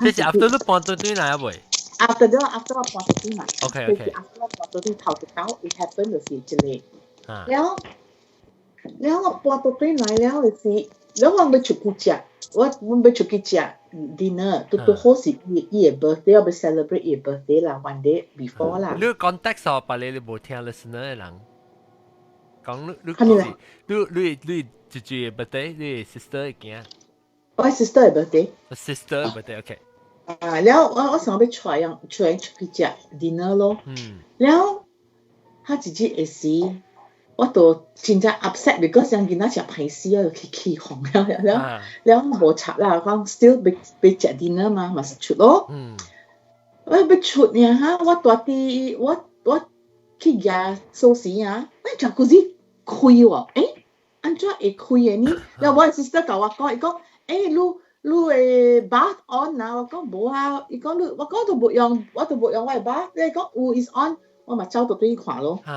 這是 after 你搬到轉來啊未？
After 咗 after 我搬到轉來
OK。
after 我搬到轉頭一道，it happen 就是這個。了了我搬到轉來了就是，了我欲出去食，我欲出去食 dinner，拄拄好是伊伊的 birthday，我欲 celebrate 伊的 birthday 啦，one day before 啦。
你 context 哦，別你你無聽 listener 的人講你你你你你姐姐的 birthday，你 sister 的囝。
我 sister 的 birthday。
sister 的 birthday，OK。
啊，了我想欲帶人帶人出去食 dinner 咯。了，他姐姐會時，我就真正 upset，because 人囡仔食歹勢啊，就去起哄了了了，無插啦，講 still 欲欲食 dinner 嘛，嘛是出咯。我欲出呢哈，我蹛佇我去舉鎖匙啊，我 jacuzzi 開喎，欸，按怎會開的呢？了我 sister 共我講，伊講，欸，你你的 bath on 啊？我講無啊，伊講你，我講都無用，我都無用我的 bath，伊講有 is on，我嘛走到對看咯。走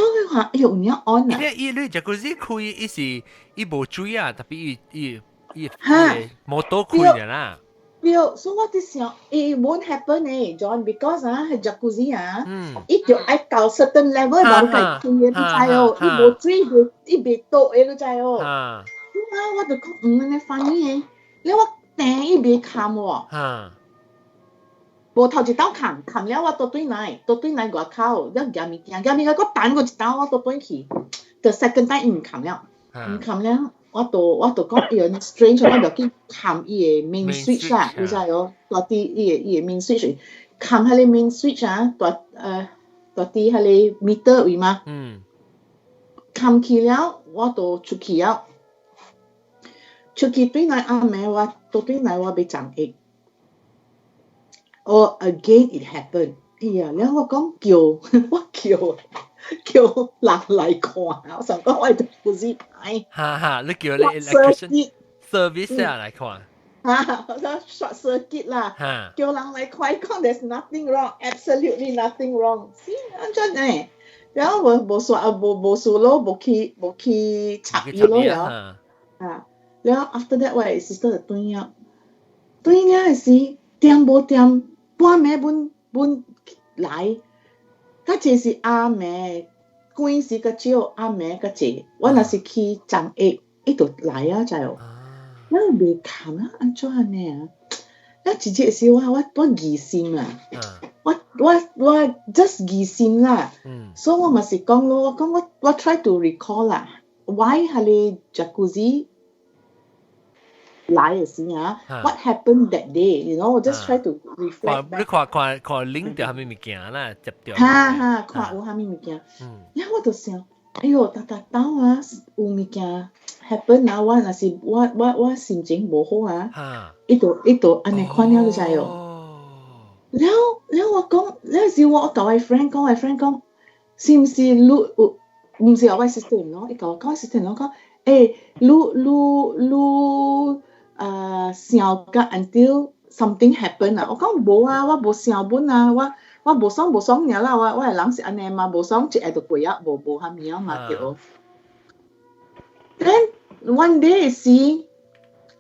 去看，哎喲，有影 on 啊！
伊伊你 jacuzzi 開，伊是伊無水啊，特別伊伊伊摩托開的啦。
對，所以我佇想，it won't happen 誒，John，because 啊，係 jacuzzi 啊，伊就愛到 certain level 無計開的，你知哦？伊無水袂，伊袂倒的，你知哦？啊，我就講按呢 funny 的，了我掟伊袂冚喎，無頭一道冚，冚了我倒轉來，倒轉來外口，了舉物件，舉物件閣彈過一道，我倒轉去。The second time 伊毋冚了，毋冚了。我就講伊個 strange，我就去冚伊個 main switch 啊，你知哦？蹛佇伊個 main switch，冚彼個 main switch 啊，蹛佇彼個 meter 位嘛。冚去了，我就出去了。出去轉來暗暝，我倒轉來我欲沖浴。哦，again it happened。哎呀，了我講叫我叫叫人來看，我想講我 jacuzzi 歹。
哈哈，你叫你 electrician service 啊來看。
哈，我講 short circuit 啦，叫人來看，講 there's nothing wrong，absolutely nothing wrong。是按怎呢？然後我無說啊，無無事咯，無去無去插伊咯，了啊，了 after that 我 sister 就轉了，轉了的時點無點半暝阮阮來，較濟是暗暝，關時較少，暗暝較濟。我若是去沖浴，伊就來啊，知無？咱袂冚啊，按怎按呢啊？咱一日時我我我疑心啊，我 just 疑心啦。所以我嘛是講咯，我講我我 try to recall 啦，why 彼個 jacuzzi 來的時啊，what happened that day？我 just try to reflect。
你看看看拎著啥物物件啦，接著。
哈哈，看有啥物物件。然後我就想，哎喲，逐逐當啊，有物件 happen 啊，我若是我心情無好啊，伊就按呢款了，你知無？然後然後我講，那時我共我 friend 講，我 friend 講，是毋是你有？毋是我 sister 咯，伊共我講 sister 咯講，欸，你想甲 until something happen 啊？我講無啊，我無想本啊，我無爽無爽爾啦，我的人是按呢嘛，無爽一下就過啊，無啥物啊嘛對。Then one day 是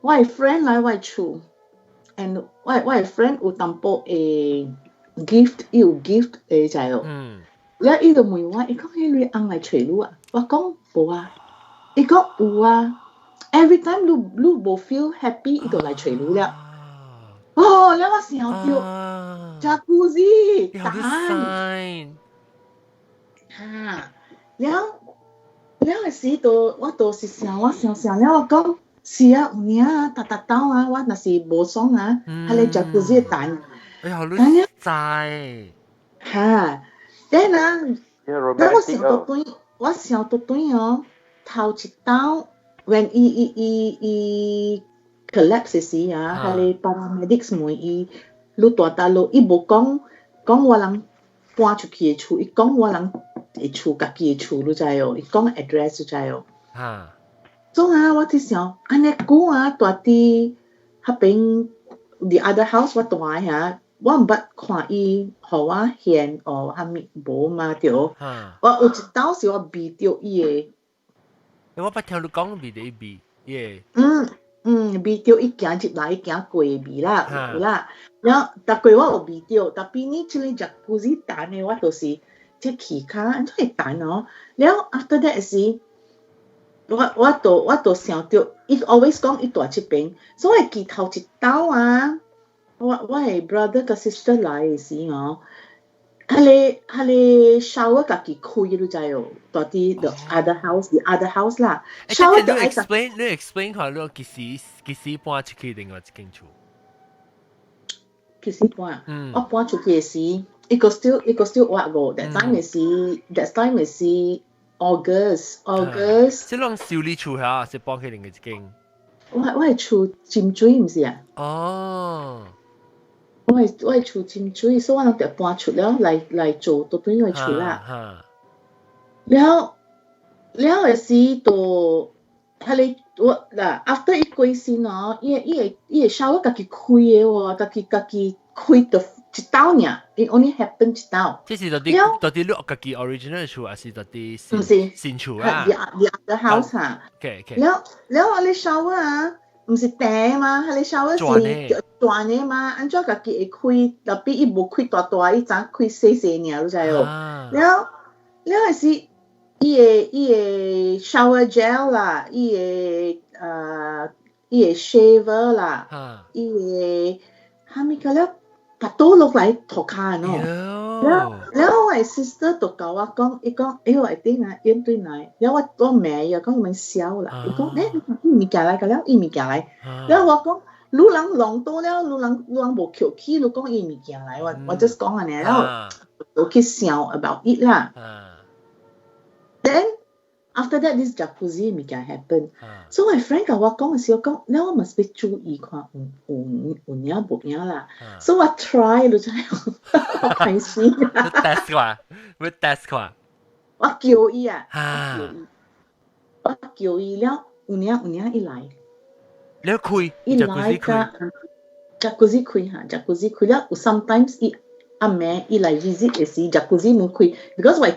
我的 friend 來我的厝，and 我的 friend 有淡薄的 gift，伊有 gift 的知無？了伊就問我，伊講彼你翁來揣你啊？我講無啊。伊講有啊，every time 你無 feel happy，伊就來揣你了。哦，了我想著，jacuzzi 答案。哈，了了時都我都是想，我想想了，我講是啊，有影啊，逐逐晝啊，我若是無爽啊，彼个 jacuzzi 等。
哎呀，你知。
哈，then 啊，了我想到對，我想到對哦，頭一晝，when 伊 collapse 時啊，彼个 paramedics 問伊，你蹛佗落，伊無講講我人搬出去的厝，伊講我人的厝，家己的厝，你知無？伊講 address 你知無？
哈。
所以啊，我佇想，按呢久啊，蹛佇彼邊 the other house 我蹛遐，我毋捌看伊予我現哦，啥物無嘛對。我有一晝是我聞著伊的。
我捌聽你講聞著伊味，耶。
嗯嗯，聞著伊行入來，伊行過的味啦，有啦。然後逐過我有聞著，tapi 呢，這個 jacuzzi 等的我就是這氣跤按怎會等哦？了 after that 時，我就想著，伊 always 講伊蹛這邊，所以我會記頭一晝啊，我的 brother 佮 sister 來的時哦，彼個 shower 家己開，你知無？蹛佇 the other house，the other house 啦。
shower 你 explain 你 explain 下你幾時搬出去另外一間厝？
幾時搬？我搬出去的時，伊個 still 活無？That time 是 August，August。
這攏修理厝下，是搬去另外一間？
我的厝浸水毋是啊？
哦。
我的厝浸水，所以我人就搬出了來做倒轉我厝啦。了了的時就，彼个我嗱，after 伊過身哦，伊會 shower 家己開的喎，家己開就一晝爾，伊 only happen 一晝。
這是佇你家己 original 厝，還是佇
毋是
新厝啊
？The other house 啊。 了了，我咧 shower 啊，毋是硩嘛，彼个 shower 是轉的嘛，按怎家己會開？tapi 伊無開大大，伊怎開細細爾，你知無？了了是伊的 shower gel 啦，伊的 shaver 啦，伊的蝦米個了，把倒落來塗跤喏。了了，我的 sister 就共我講，伊講，哎呦，I think 啊，應對來，了我罵伊啊，講伊們痟啦，伊講，欸，伊物件來個了，伊物件來，了我講，你人弄倒了，你人無捡起，你講伊物件來，我 just 講按呢，了我去想 about it 啦。Then after that this jacuzzi 物件 happen。So my friend 共我講的時候講，了我 must be 注意看有影無影啦。So 我 try 你知無？我開始。
test 看，會 test 看。
我叫伊啊，我叫伊了，有影有影伊來。
你開，
伊來個 jacuzzi 開哈，jacuzzi 開了，有 sometimes 伊暗暝伊來 visit 的時，jacuzzi 門開，because 我的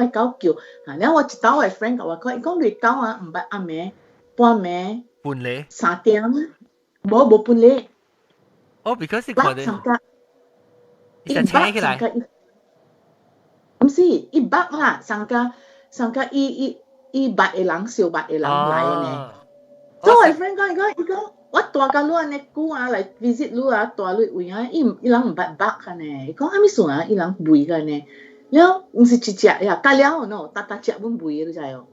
狗叫，哈，了我一晝我的 friend 共我講，伊講你狗啊，毋捌暗暝半暝
半暝
3點，無半暝。
哦，because 看
到，
伊就請起來。
毋是，伊捌啦，上個上個伊捌的人，小捌的人來的呢。所以我 friend 講，伊講，我蹛甲你按呢久啊，來 visit 你啊，蹛你位啊，伊人毋捌捌個呢。伊講啥物事啊？伊人吠個呢。了，毋是一隻呀，甲了喏，逐逐隻阮吠，你知無？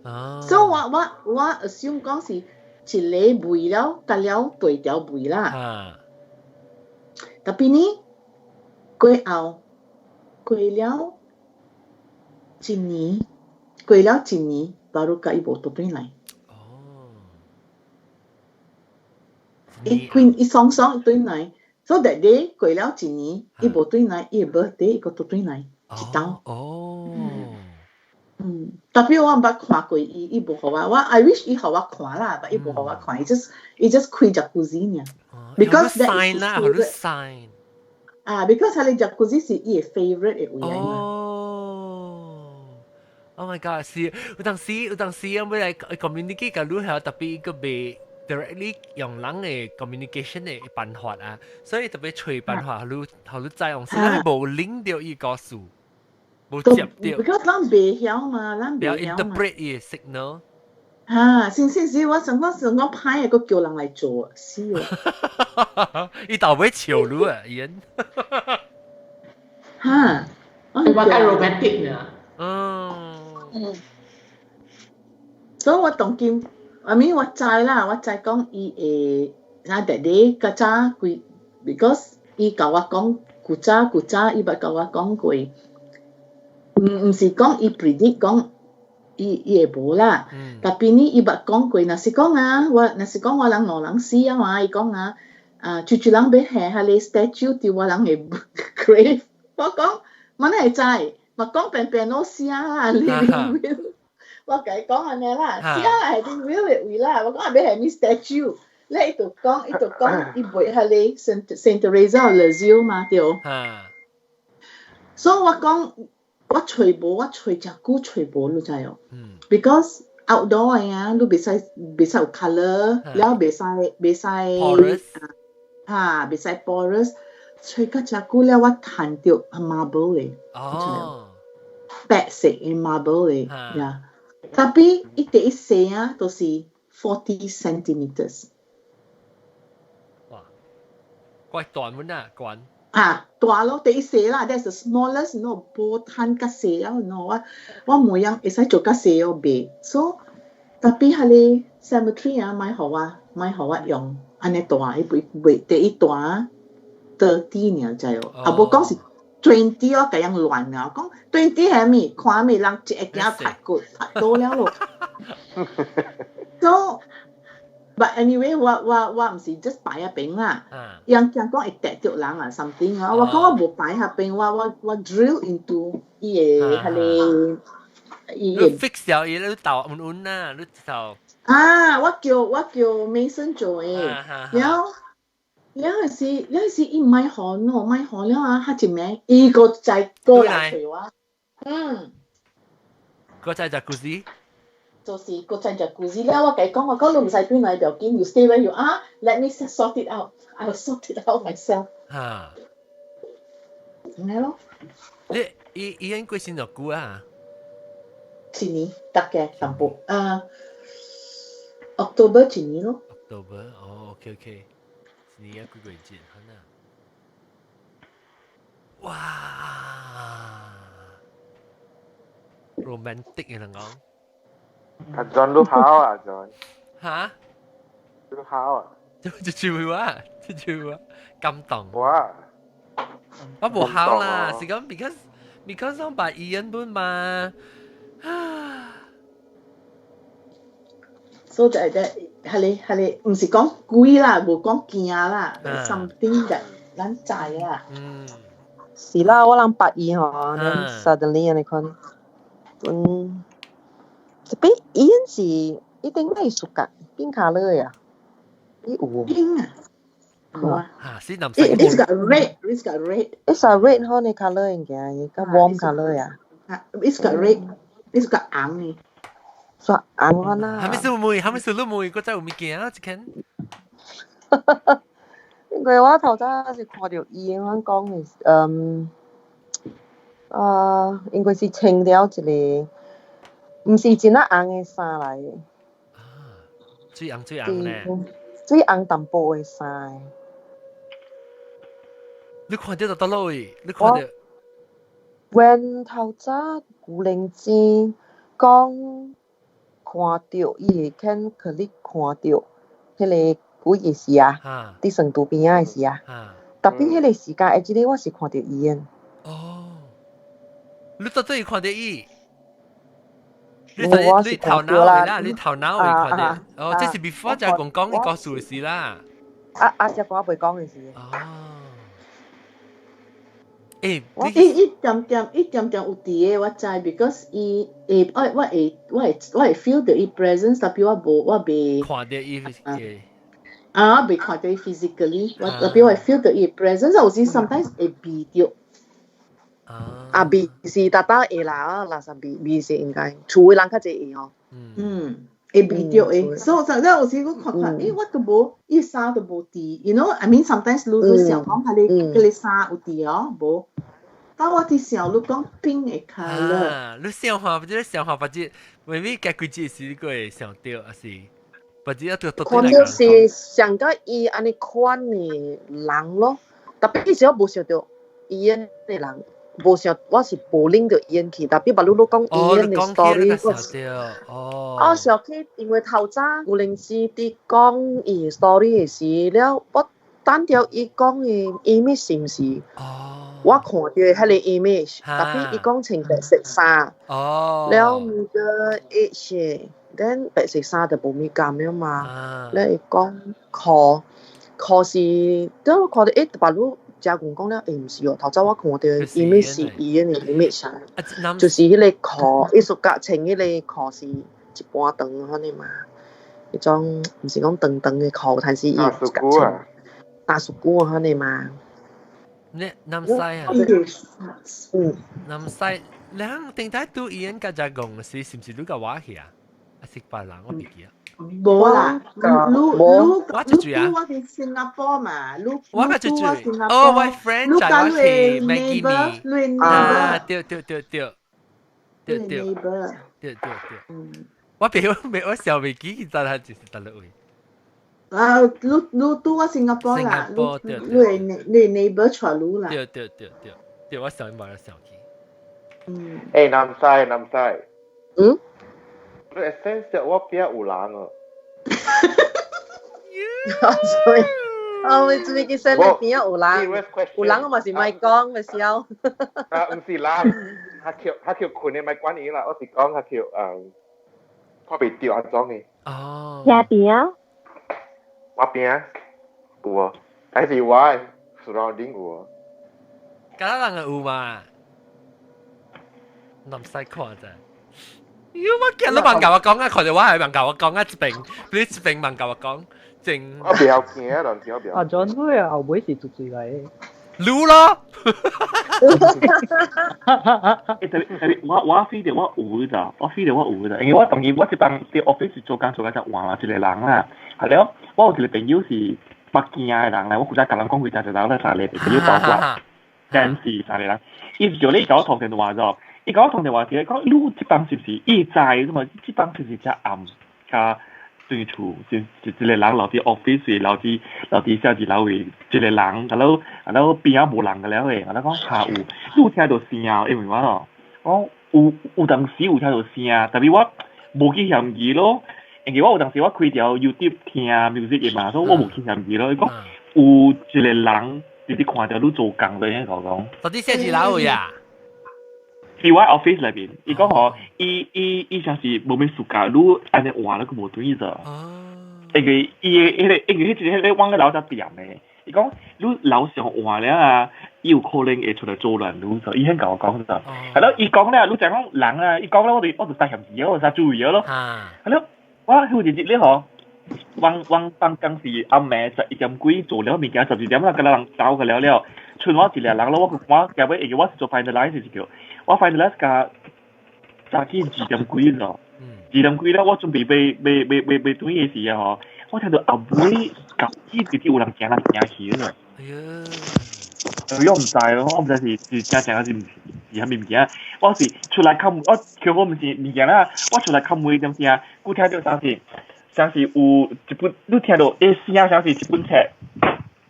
所以我 assume 講是一个賣了，甲了對條賣啦。Tapi 呢，過後過了一年，過了一年，baru 甲伊無倒轉來。伊開伊雙雙轉來，so that day 過了一年，伊無轉來，伊 birthday 伊閣倒轉來一道。嗯，tapi 我毋捌看過伊，伊無予我，我 I wish 伊予我看啦，但伊無予我看，伊 just 開 jacuzzi 爾。Because that
sign 啦，好 sign。
啊，because 佢個 jacuzzi 是伊嘅 favorite 嘅位來嘛。
哦，Oh my god！是有當時我欲來 communicate 佮你係 tapi 伊閣袂 directly 用人嘅 communication 嘅辦法啊，所以特別揣辦法，予予你知用，是咱無領著伊個數，無接著。
Because 咱袂曉嘛，咱袂曉嘛。
interpret 伊嘅 signal。
啊，先先是我想講想講歹嘅，閣叫人來做，死哦！
伊頭尾笑你啊，伊人。
哈，
我較 romantic 呢。
所以我當今，I mean 我知啦，我知講伊會，啊弟弟較早幾，because 伊共我講古早古早，伊捌共我講過，毋是講伊 predict 講伊會無啦，tapi 呢，伊捌講過，若是講啊，我若是講我人兩人死啊嘛，伊講啊，啊，就就人欲下彼個 statue 佇我人的 grave，我講，我哪會知？嘛講便便攏寫啦，living will，我共伊講按呢啦，寫啦係啲 will 的位啦，我講欲下物 statue，咧伊就講，伊就講，伊賣彼個 Saint Teresa of Lisieux 嘛，對。所以我講，我揣無，我揣誠久揣無，你知哦？Because outdoor 的啊，你袂使有 colour，了袂使
porous，
哈，袂使 porous，揣較誠久了，我趁著 marble 的，白色的 marble 的，呀。Tapi 伊第一細啊，都是 40 centimeters。
哇，怪大滿啊，懸。
啊，大咯，第一細啦，that's the smallest，喏，無趁較細啊，喏，我每樣會使做較細哦，袂，so tapi 彼个 cemetery 啊，莫予我，莫予我用按呢大，伊袂袂第一大 30 爾知哦，啊無講是 20 我共人亂啊，講 20 係物？看物人一會驚拍過拍倒了咯。So but anyway，我毋是 just 擺一邊啦。人驚講會趯著人啊，something 啊，我講我無擺彼邊，我 drill into 伊个彼个伊個
fix 咗伊，你豆穩穩啊，你就
啊，我叫 mason 做的，了了是了是伊莫予喏，莫予了啊，彼一暝伊閣再過來揣我，嗯，
閣再 jacuzzi，
就是閣再 jacuzzi 了，我共伊講，我講你毋使轉來不要緊，you stay where you are，let me sort it out，I will sort it out myself。係咯。
你伊應該先就久啊？
一年大概淡薄啊，October 一年咯。
October，哦，OK OK，一年幾個月節，可能。哇，romantic 嘅人講。
阿 John 都好啊，John。
嚇？
都好啊。
就就話，就就話，感動。
哇！
我無好啦，是講 because 我把伊人本嘛。
所以就係係你，毋是講鬼啦，無講驚啦，something that 咱知啦。
是啦，我人捌伊吼，suddenly 按呢款，嗯，這邊伊是一定咩屬㗎？邊 colour 呀？伊有。
Pink 啊？無啊。
嚇，是藍色。
It's got red. It's got red.
It's a red 可能 colour 應該，個 warm colour 呀。
啊，It's got red. It's got 紅的。
煞紅啊！
係咪是妹？係咪是你妹？閣再有物件啊？一間。
因為我頭早是看著伊，我講的是，嗯，啊，應該是穿了一个，毋是真啊紅的衫來的。
啊，水紅水紅咧。
水紅淡薄的衫。
你看著就佗落位？你看著。
When 頭早古靈精講看著，伊會肯去你看著。彼個鬼嘅時啊，佇床拄邊仔嘅時啊，特別彼個時間，這個我是看著伊的。
哦，你到底看著伊？你你頭腦啦，你頭腦會看著。哦，這是 before 就講講你告訴的事啦。
啊啊！只講未講的事。
哦。欸，
伊一點點一點點有佇的，我知，because 伊會我我會我會我會 feel 著伊 presence，特別我無我袂
看著伊嘅。
啊，袂看著伊 physically，我特別我會 feel 著伊 presence，有時 sometimes 會避著。
啊，味是逐逐會啦，垃圾味味是應該，厝的人較濟會哦。
嗯，會避著的，所以就有時我看看，欸，我都無，伊衫都無佇，you know，I mean sometimes 你你想講彼个彼个衫有佇哦，無。但我佇想你講 pink 的 colour。
啊，你想法，你想法，或者 maybe 家幾節時你會想著，還是或者一對對
看著是想到伊按呢款的人咯，特別時我無想著伊的人。無想，我是無拎著伊去，特別把你你講伊的 story，
我
我想起，因為頭早有陣時佇講伊 story 的時了，我等著伊講的 image 是毋是？我看著彼个 image，特別伊講穿白色衫，了 middle age，then 白色衫就無物共了嘛。了伊講褲褲是，等我看著欸，把你。食公講了，欸，毋是哦，頭早我看著 image 是伊的 image 啊，就是彼个褲，伊屬甲穿彼個褲是一般長款的嘛，彼種毋是講長長的褲，但是伊有甲穿大束久款的嘛。
你南西啊？
嗯，
南西，兩定底拄伊人甲只講是是毋是你甲我去啊？還是別人我袂記啊。
無啦，你你
我就住啊，
我佇新加坡嘛，你
我較就住。哦，我 friend 在我去 Maggie 啊，對對對對對對對對對，我別我未我小未記，其實係就是得落位。
啊，你你拄我新加坡啦，你你你 neighbor 帶你啦。
對對對對對，我想嘛想起。
嗯。
欸，南西南西。
嗯。
你會 sense 我邊有人哦。
所以，我會注意佢身邊有人，有人我嘛是莫講，咪笑。
啊，毋是人，他叫他叫困的莫管伊啦，我是講他叫看袂著按怎的。
哦。
遐邊啊？
我邊啊，有哦，還是我的 surrounding 有哦。
敢若人有嘛？唔使看啫。妖，我見你問教我講啊，看著我係問教我講啊，一邊你一邊問教我講，正。
我袂曉驚啊，人聽袂曉。
啊，John 佢後尾是做水來的。
擼咯。
欸，特別特別，我我 feel 著我有咋，我 feel 著我有咋，因為我當時我這幫佇 office 做工做甲才換嘛一個人啦，係了，我有一個朋友是北京的人啦，我負責共人講幾隻就人咧三個朋友包括，但是三個人，伊就咧共我通電話咗。伊共我通電話時，講你這幫是毋是伊知嘛？這幫是毋是遮暗較對厝，就就一個人留佇 office，留佇留佇寫字樓位，一個人，然後然後邊仔無人個了的，然後講較有，你有聽著聲，因為我咯，我有有當時有聽著聲，特別我無去嫌疑咯，因為我有當時我開條 YouTube 聽 music 的嘛，所以我無去嫌疑咯。伊講有一個人直直看著你做工咧，我講。
到底寫字樓位啊？
佇我 office 內面，伊講吼，伊伊伊像是無咩暑假，你按呢換了個無對者。因為伊的彼个，因為彼一個彼个網個樓才掂的。伊講你樓上換了啊，伊有可能會出來作亂你，所以伊遐共我講者。係咯，伊講了，你就講人啊，伊講了，我就我就帶嫌疑，我就注意咯。係咯，我有一日咧吼，我我放工是暗暝11點幾做了物件，12點啦，佮人走個了了，剩我一個人咯，我我後尾因為我是做 finalize 是叫。我 finalize 甲早起2點幾咯，2點幾咧，我準備欲欲欲欲欲轉的時候吼，我聽到後尾舊起直接有人行來行去咯。
哎呀！
我毋知咯，我毋知是是真正還是毋是是啥物物件。我是出來敲門，我敲我毋是物件啦，我出來敲門點聲，閣聽著啥是，像是有一本，你聽著欸聲像是一本冊，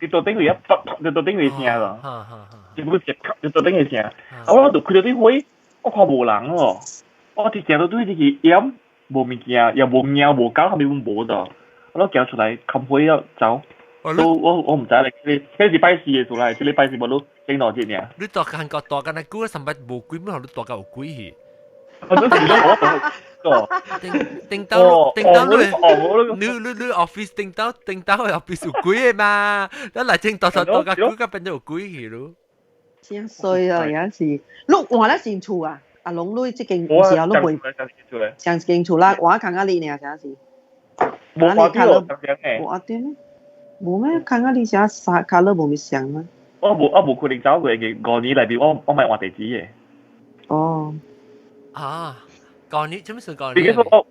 佇桌頂位啊，啪佇桌頂位聲咯。一本冊佇桌頂位聲，啊我就開著對火，我看無人咯，我直行到對入去，揶無物件，也無貓無狗，啥物攏無的。我都行出來，冚灰了走。都我唔知咧，這是拜四嘅出來，這禮拜四無你整兩日爾。
你住韓國住敢若久，三擺無鬼，乜你住甲有鬼去？
我都是我
頂頂到頂到你你你 office 頂到頂到 office 有鬼的嘛？你來整住住住甲久，甲變做有鬼去咯。
真衰啊！有時你換了新厝啊？阿龍你這間有時候你會上間厝啦，換看下你爾，啥是？
無換掉，
無換掉咩？無咩？看下你啥啥卡樂無咪相啊？
我無可能走過嘅，5年內面我莫換地址嘅。
哦。
啊，舊年做咩事？舊年？
你我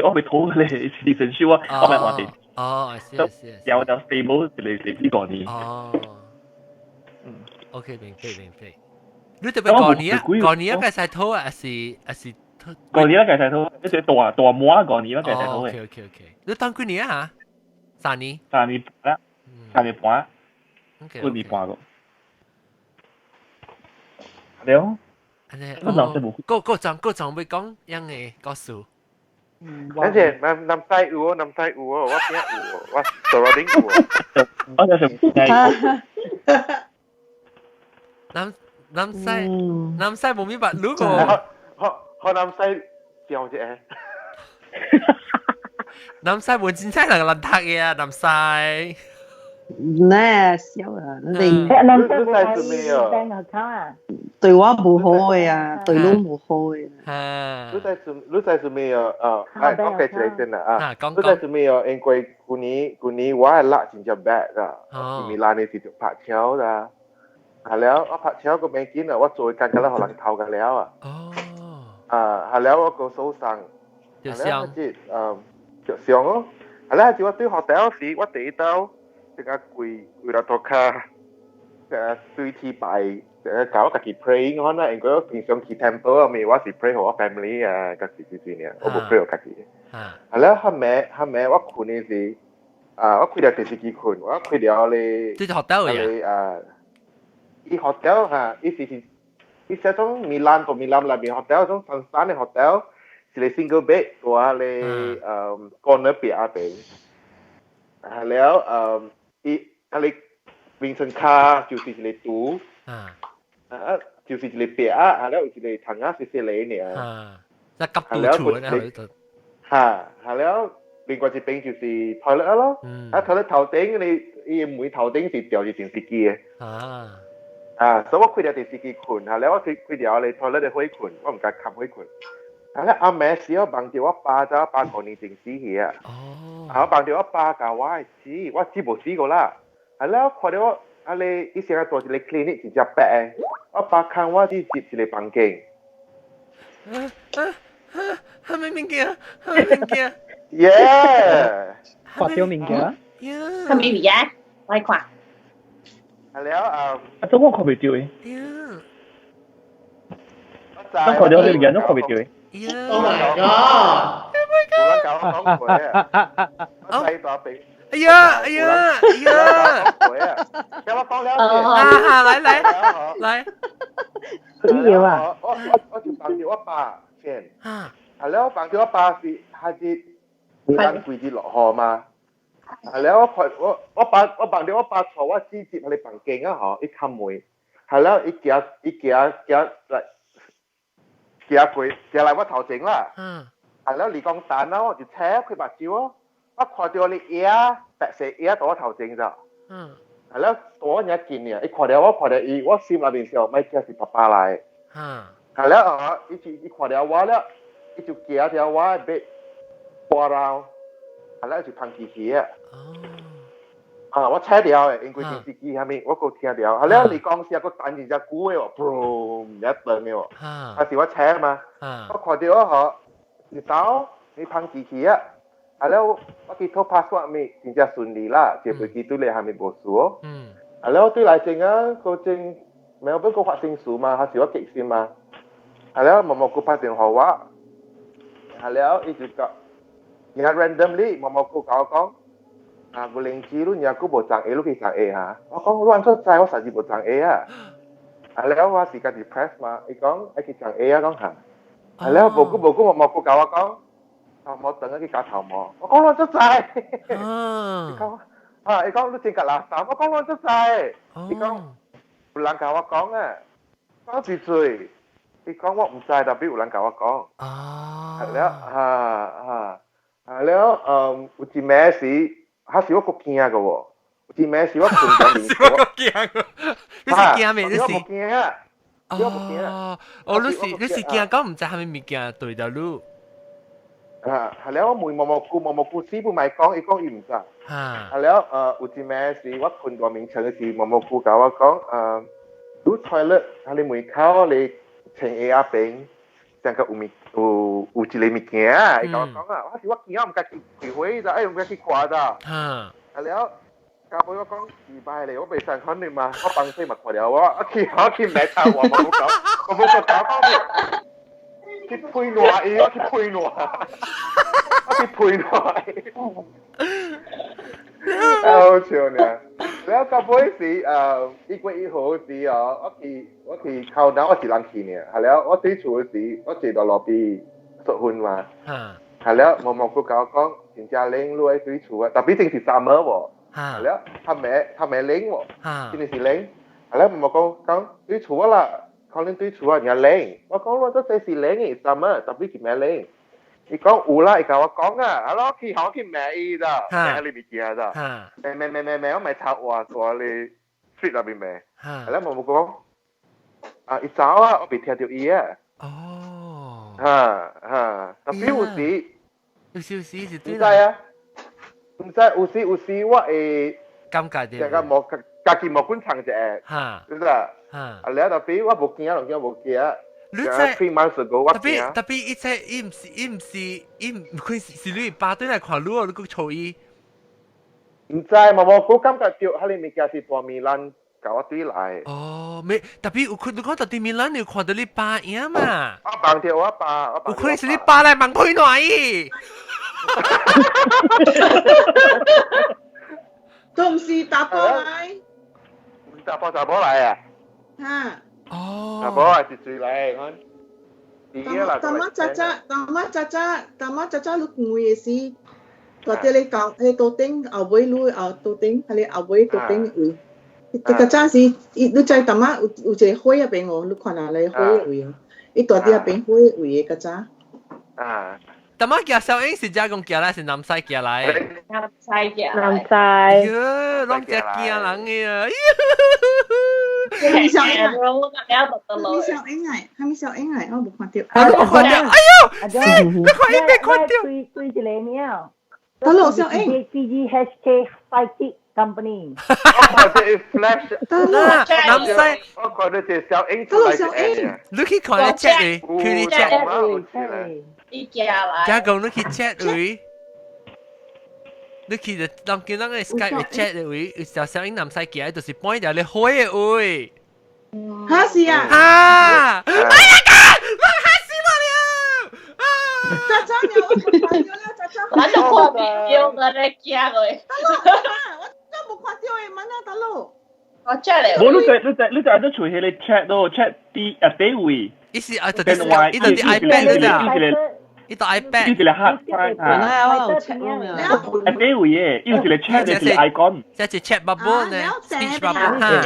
我未討咧，是分手啊！我莫換地址。
哦，是是。
有就 stable 一個地址五年。
哦。嗯，OK，明白明白。你特別舊年啊？舊年啊，計晒討啊，還是還是？
舊年啊，計晒討，一隻大大模啊，舊年啊，計晒討嘅。
OK。你當幾年啊？3年。
3年半啦，3年半。4年半個。對。
個個陣個陣會講樣嘅故事。
等陣，南南西有哦，南西有哦，我邊有哦，我坐落頂有哦。
我就是
南南西南西無明白，如果
河南西掉啫。
南西冇真正人難讀嘅啊，南西。
呢笑啊！你
南西冇 bank account 啊？
對我無好嘅啊，對你無好嘅。
你知做咩啊？啊，哎，講起來先啦啊！你知做咩啊？因為舊年我係辣真正 bad 啦，米蘭呢時就拍車啦。係了，我拍車個袂緊啊，我做工個了，予人偷個了啊。
哦。
啊，係了，我個手傷。
就傷。
就傷哦。係了，就我對學校時，我第一刀。這個跪跪落塗跤，這個對天拜，這個教我家己 praying 可能，因為我平常去 temple 啊，咪我是 pray for 我 family 啊，家己就是爾，我無 pray for 家己。啊了，後尾我睏的時，啊，我開了電視機睏，我開了咧，
這是學校
嘅啊，伊學校哈，伊是伊是種米蘭到米蘭內面學校，種山山的學校，一個 single bed，蹛咧corner 壁仔邊。啊了，伊啊你眠床跤就是一個櫥，啊，就是一個壁仔，啊了有一個窗仔細細個爾。
啊，即係急到厝咧，
哈，係了，另外一邊就是 toilet 咯，啊 toilet 頭頂你伊門頭頂是吊住電視機的。
啊，
啊，所以我開了電視機睏，係了我開開條你 toilet 的火睏，我毋敢冚火睏。啊咧暗暝時我夢著我爸走，我爸5年前死去啊。
哦。
啊，我夢著我爸共我的死，我姊無死過啦。啊了，我看著我啊咧，伊先佇一個 clinic 真正白的，我爸牽我去入一個房間。
啊啊啊！啥物物件？啥物物件？
耶！
看著物件？
啥物物件？來看。
啊了啊！
啊，這我看袂著的。我看著這物件，攏看袂著的。
Oh my god!
Oh my god! 我講過啊！我細大病。
哎呀哎呀哎呀！
聽我講了
啊，來來來。
你要啊？
我就幫著我爸先。啊。係了，我幫著我爸是還是咱規日落雨嘛？係了，我看我我爸我幫著我爸帶我姊入彼個房間啊吼，伊敲門，係了，伊行伊行行來。行過行來我頭前啦，係了，你講等啊，我就扯開目睭哦，我看著你影白色影佇我頭前咋，係了，我爾近爾，伊看著我看著伊，我心內面想，莫驚是爸爸來，係了啊，伊就伊看著我了，伊就行著我的 bed 跋落，係了就芳去去啊。啊！我扯掉的，因為電視機啥物，我閣聽著。啊了，你講是閣等真正久的喎，嘣一斷的喎。啊是我扯嘛？我看著我吼，一走你芳機去啊！啊了，我去討 passport 物，真正順利啦，坐飛機對來啥物無事哦。啊了，對來前啊，個前沒有本個發生事嘛，還是我激心嘛。啊了，默默閣拍電話我，啊了，伊就講，然後 randomly 默默閣共我講。啊，有靈芝你若閣無送 A，你去送 A 哈？我講你按怎知我實時無送 A 啊？啊了，我是家己 press 嘛，伊講愛去送 A 啊，講哈。啊了，無久無久，默默閣共我講，頭毛等去搞頭毛，我講我出晒。伊講啊，伊講你真夾垃圾，我講我出晒。伊講有人共我講啊，講是水。伊講我毋知，但有人共我講。
哦。
係了，哈哈，係了，嗯，有一暝時，還是我閣驚個喎。有一暝時我睏著面，
是我閣驚個，你是驚咩？你是
我驚啊！
哦，哦，你是驚講毋知啥物物件對著你。
啊，係了，我問毛毛菇，毛毛菇師傅咪講，伊講伊毋知。
嚇。
係了，有一暝時我睏大眠床時，毛毛菇共我講，你 toilet 喺你門口，你穿鞋仔邊，成個有物有一個物件啊！伊共我講啊，我是我驚，我毋敢去開會咋，哎，毋敢去看咋。
嚇。
係了，到尾我講禮拜咧，我袂使看你嘛，我幫水嘛看了我，我去罵他，我無講，我無講講去配爛伊，我去配爛，我去配爛伊。好笑呢！了到尾時，1月1號時哦，我去靠南，我一人去呢。係了，我對厝時，我坐到路邊出分嘛。係了，毛毛菇共我講，真正冷，你愛對厝啊，但畢竟是 summer 喎。係了，較袂冷喎，真係是冷。係了，毛毛講講對厝啦，可能對厝啊，爾冷。我講我這是冷嘅 summer，但畢竟袂冷。伊講有啦，伊共我講啊，啊我去我去罵伊咋，罵你物件咋，罵罵罵罵罵，我咪插話說你 street 內邊罵，係啦，毛毛講，啊，伊走啊，我未聽著伊啊。
哦。
哈哈，但有時，
有時是對
毋知啊，毋知有時我會
感覺著，
成個毛家己毛管藏一下，
哈，
知唔知啊？啊，了但我無驚，攏驚無驚。
你知
3 months ago 我
特別特別，伊這伊毋是伊毋佢是你爸對來看你哦，你閣吵伊。
毋知嘛無，我感覺著，彼个物件是大米蘭共我對來。
哦，沒特別有看，你講到對米蘭，你有看到你爸影嘛？
我望著我爸，
有可能是你爸來望配爛伊。
都毋是查埔來。
毋是查埔查某來啊？
哈。
哦，
查某還是水來？我。
淡仔早早，淡仔早早，淡仔早早，你講的時，蹛佇咧舊，彼桌頂後尾，你後桌頂，彼个後尾桌頂位。較早時，伊你知淡仔有一個火仔邊哦，你看下咧火的位哦，伊蹛佇遐邊火的位的較早。
啊。
淡仔行小英是遮講行來是南西行來？
南西行。
南西。
喲，攏遮驚人的啊！
蝦米小英啊？蝦米小英啊？蝦米小英啊？我無看著。
我無看著。哎喲，是，你看伊沒看著。
對對一個名。
得咯，小英。
P G H K Psychic Company。
我看著 flash。
得咯，
南西。
我看著是小英。
得咯，小英。
你去看你 chat 位，去你 chat。
伊行來。
加講你去 chat 位。你去就當見咱個 Skype chat 的位，有小小英南西行，就是搬條你火的位。
哈是啊！
哈！哎呀哥，我嚇死我了！啊！
早早了，我看著了，早早。
我都看袂著，我咧驚過。
大佬，我真無看著的，問啊大佬。
我 chat 咧。
無，你在你厝彼个 chat 咯，chat 佇啊底位。
伊是啊，就佇伊就佇 iPad 了咋？伊就 iPad。
伊一个 hard drive
啊。我有 chat room
啊。啊底位的，伊有一個 chat 的一個 icon。
這是 chat bubble 呢，speech bubble 哈。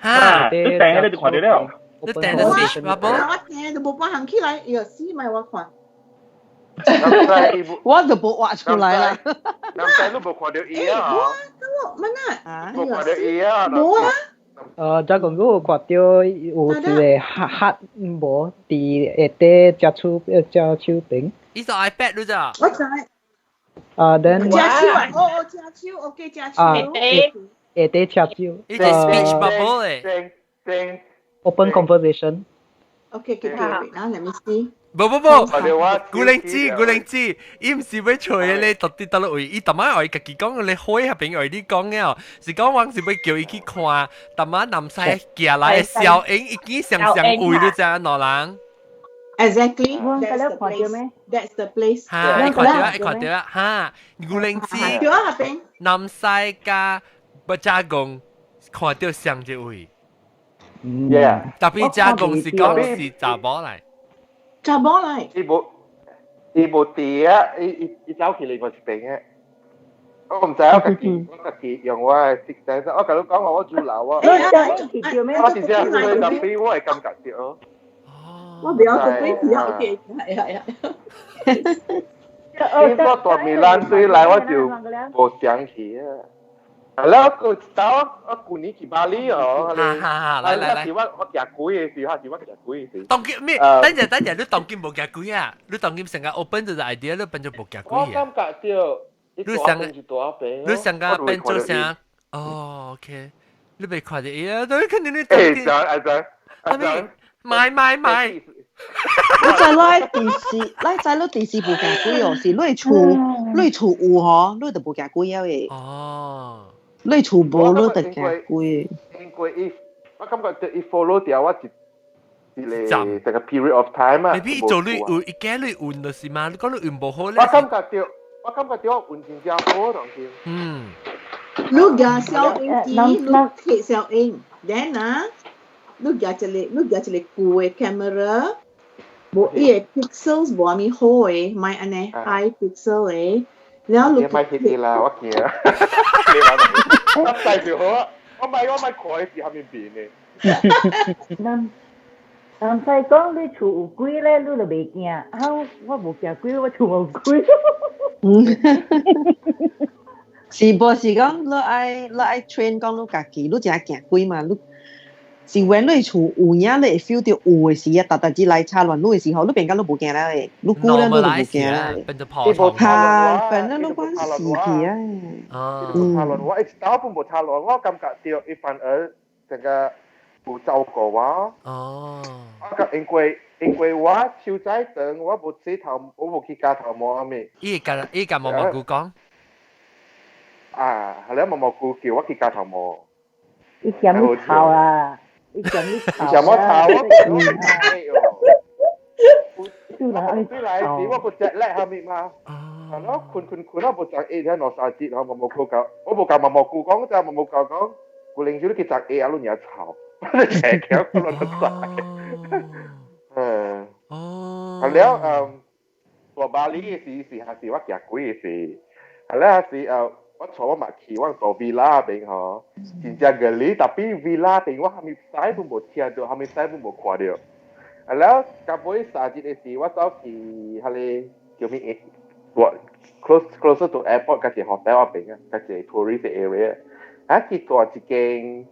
哈，你訂彼個就看著了。
你訂的 speech bubble。
我訂就無半項起來，伊死賣我看。
我就無畫出來啦。
南西你無看著伊啊？
無啊，我問啊。
無看著伊啊？
無啊。
遮講我有看著有一個黑黑無佇下底遮手遮手邊。
伊是 iPad 你咋？
我知。
啊，then
遮手啊，哦哦，遮手，OK，遮手。
啊，下底遮手。
伊是 speech bubble 誒。
Open conversation。
OK，OK，嗱，let me see。
無無無，古靈子古靈子，伊毋是欲揣咧，到底佗落位？伊逐擺愛家己講，咧火彼邊愛你講了，是講我是欲叫伊去看，逐擺南西行來的小英，伊見上上位你知影兩人。
Exactly. That's the place. That's the place.
哈，伊看著啊，伊看著啊，哈，古靈子。
對啊，彼邊。
南西佮不加工看著上一位。
Yeah。
特別加工是講是查某來。
查某來。
伊無，伊無佇啊，伊伊伊走去另外一邊嘅。我唔知我家己用我嘅識仔，我甲你講我煮老啊。
你講去叫咩？
我直接去特別，我會感覺到。
我不要做鬼皮啊！OK，係係係。
我大米蘭對來我就無想起啊。係啦，我我舊年去巴厘哦，
哈哈，來來來，
是我我行鬼嘅時候，是我行鬼嘅時。
當今咩？等陣等陣，你當今無行鬼啊？你當今成個 open 這個 idea，你變做無行鬼
啊？我感覺到。
你上你上個變做啥？哦，OK，你未看到伊啊？都肯定你。
誒，阿仔阿仔，
買買買！
你知來電視，你知你電視無驚鬼哦，是你厝你厝有吼，你就無驚鬼啊嘅。
哦。
你厝無，你就驚鬼。
因為伊，我感覺伊 follow 掉我一一個這個 period of time 啊。
maybe 做你有伊驚你運就是嘛？你講你運無好咧。
我感覺到。我感覺到運真正好，當時。
嗯。
你夾小音機，你貼小音，then 啊，你夾一個，你夾一個舊的 camera，無伊個 pixels 無蝦米好的，莫按呢 high pixel 的，然後
你。你莫翕啲啦，我驚。你話我帶就好啊，我買我買看的是蝦米變的。
人人使講你厝有鬼咧，你就袂驚。啊，我無驚鬼，我厝無鬼。
是無是講你愛你愛 train 講你家己，你真驚鬼嘛？你是when 你厝有影，你會 feel 到有的時啊，逐逐日來插亂你的時候，你變甲你無驚啦的，你久了你就無驚啦。
變做破
嚇，反正你關死去啊！
啊，
無插亂，我一打本無插亂，我感覺到伊反而這個有照顧我。
哦。
我甲因為因為我手仔長，我無洗頭，我無去剪頭毛仔物。
伊甲伊甲毛毛菇講。
啊，係咧，毛毛菇叫我去剪頭毛。
伊嫌你臭啊！伊嫌你臭。
伊嫌我臭，我
我
對來時我無食力蝦米嘛。係咯，困困困，我無食一天兩三節，我毛毛菇講，我無甲毛毛菇講，就毛毛菇講，舊年時你去食下啊，你爾臭，你成橋我攏知。嗯。
哦。
係了，嗯，大巴黎嘅時是還是我行鬼嘅時，係了是誒。我坐我嘛去，我到 villa 邊吼，真正個哩，tapi villa 邊我蝦米使都無聽到，蝦米使都無看到。啊了，到尾三日的時，我走去彼個叫咩？我 closer to airport，甲一個 hotel 邊啊，甲一個 tourist area，啊去住一間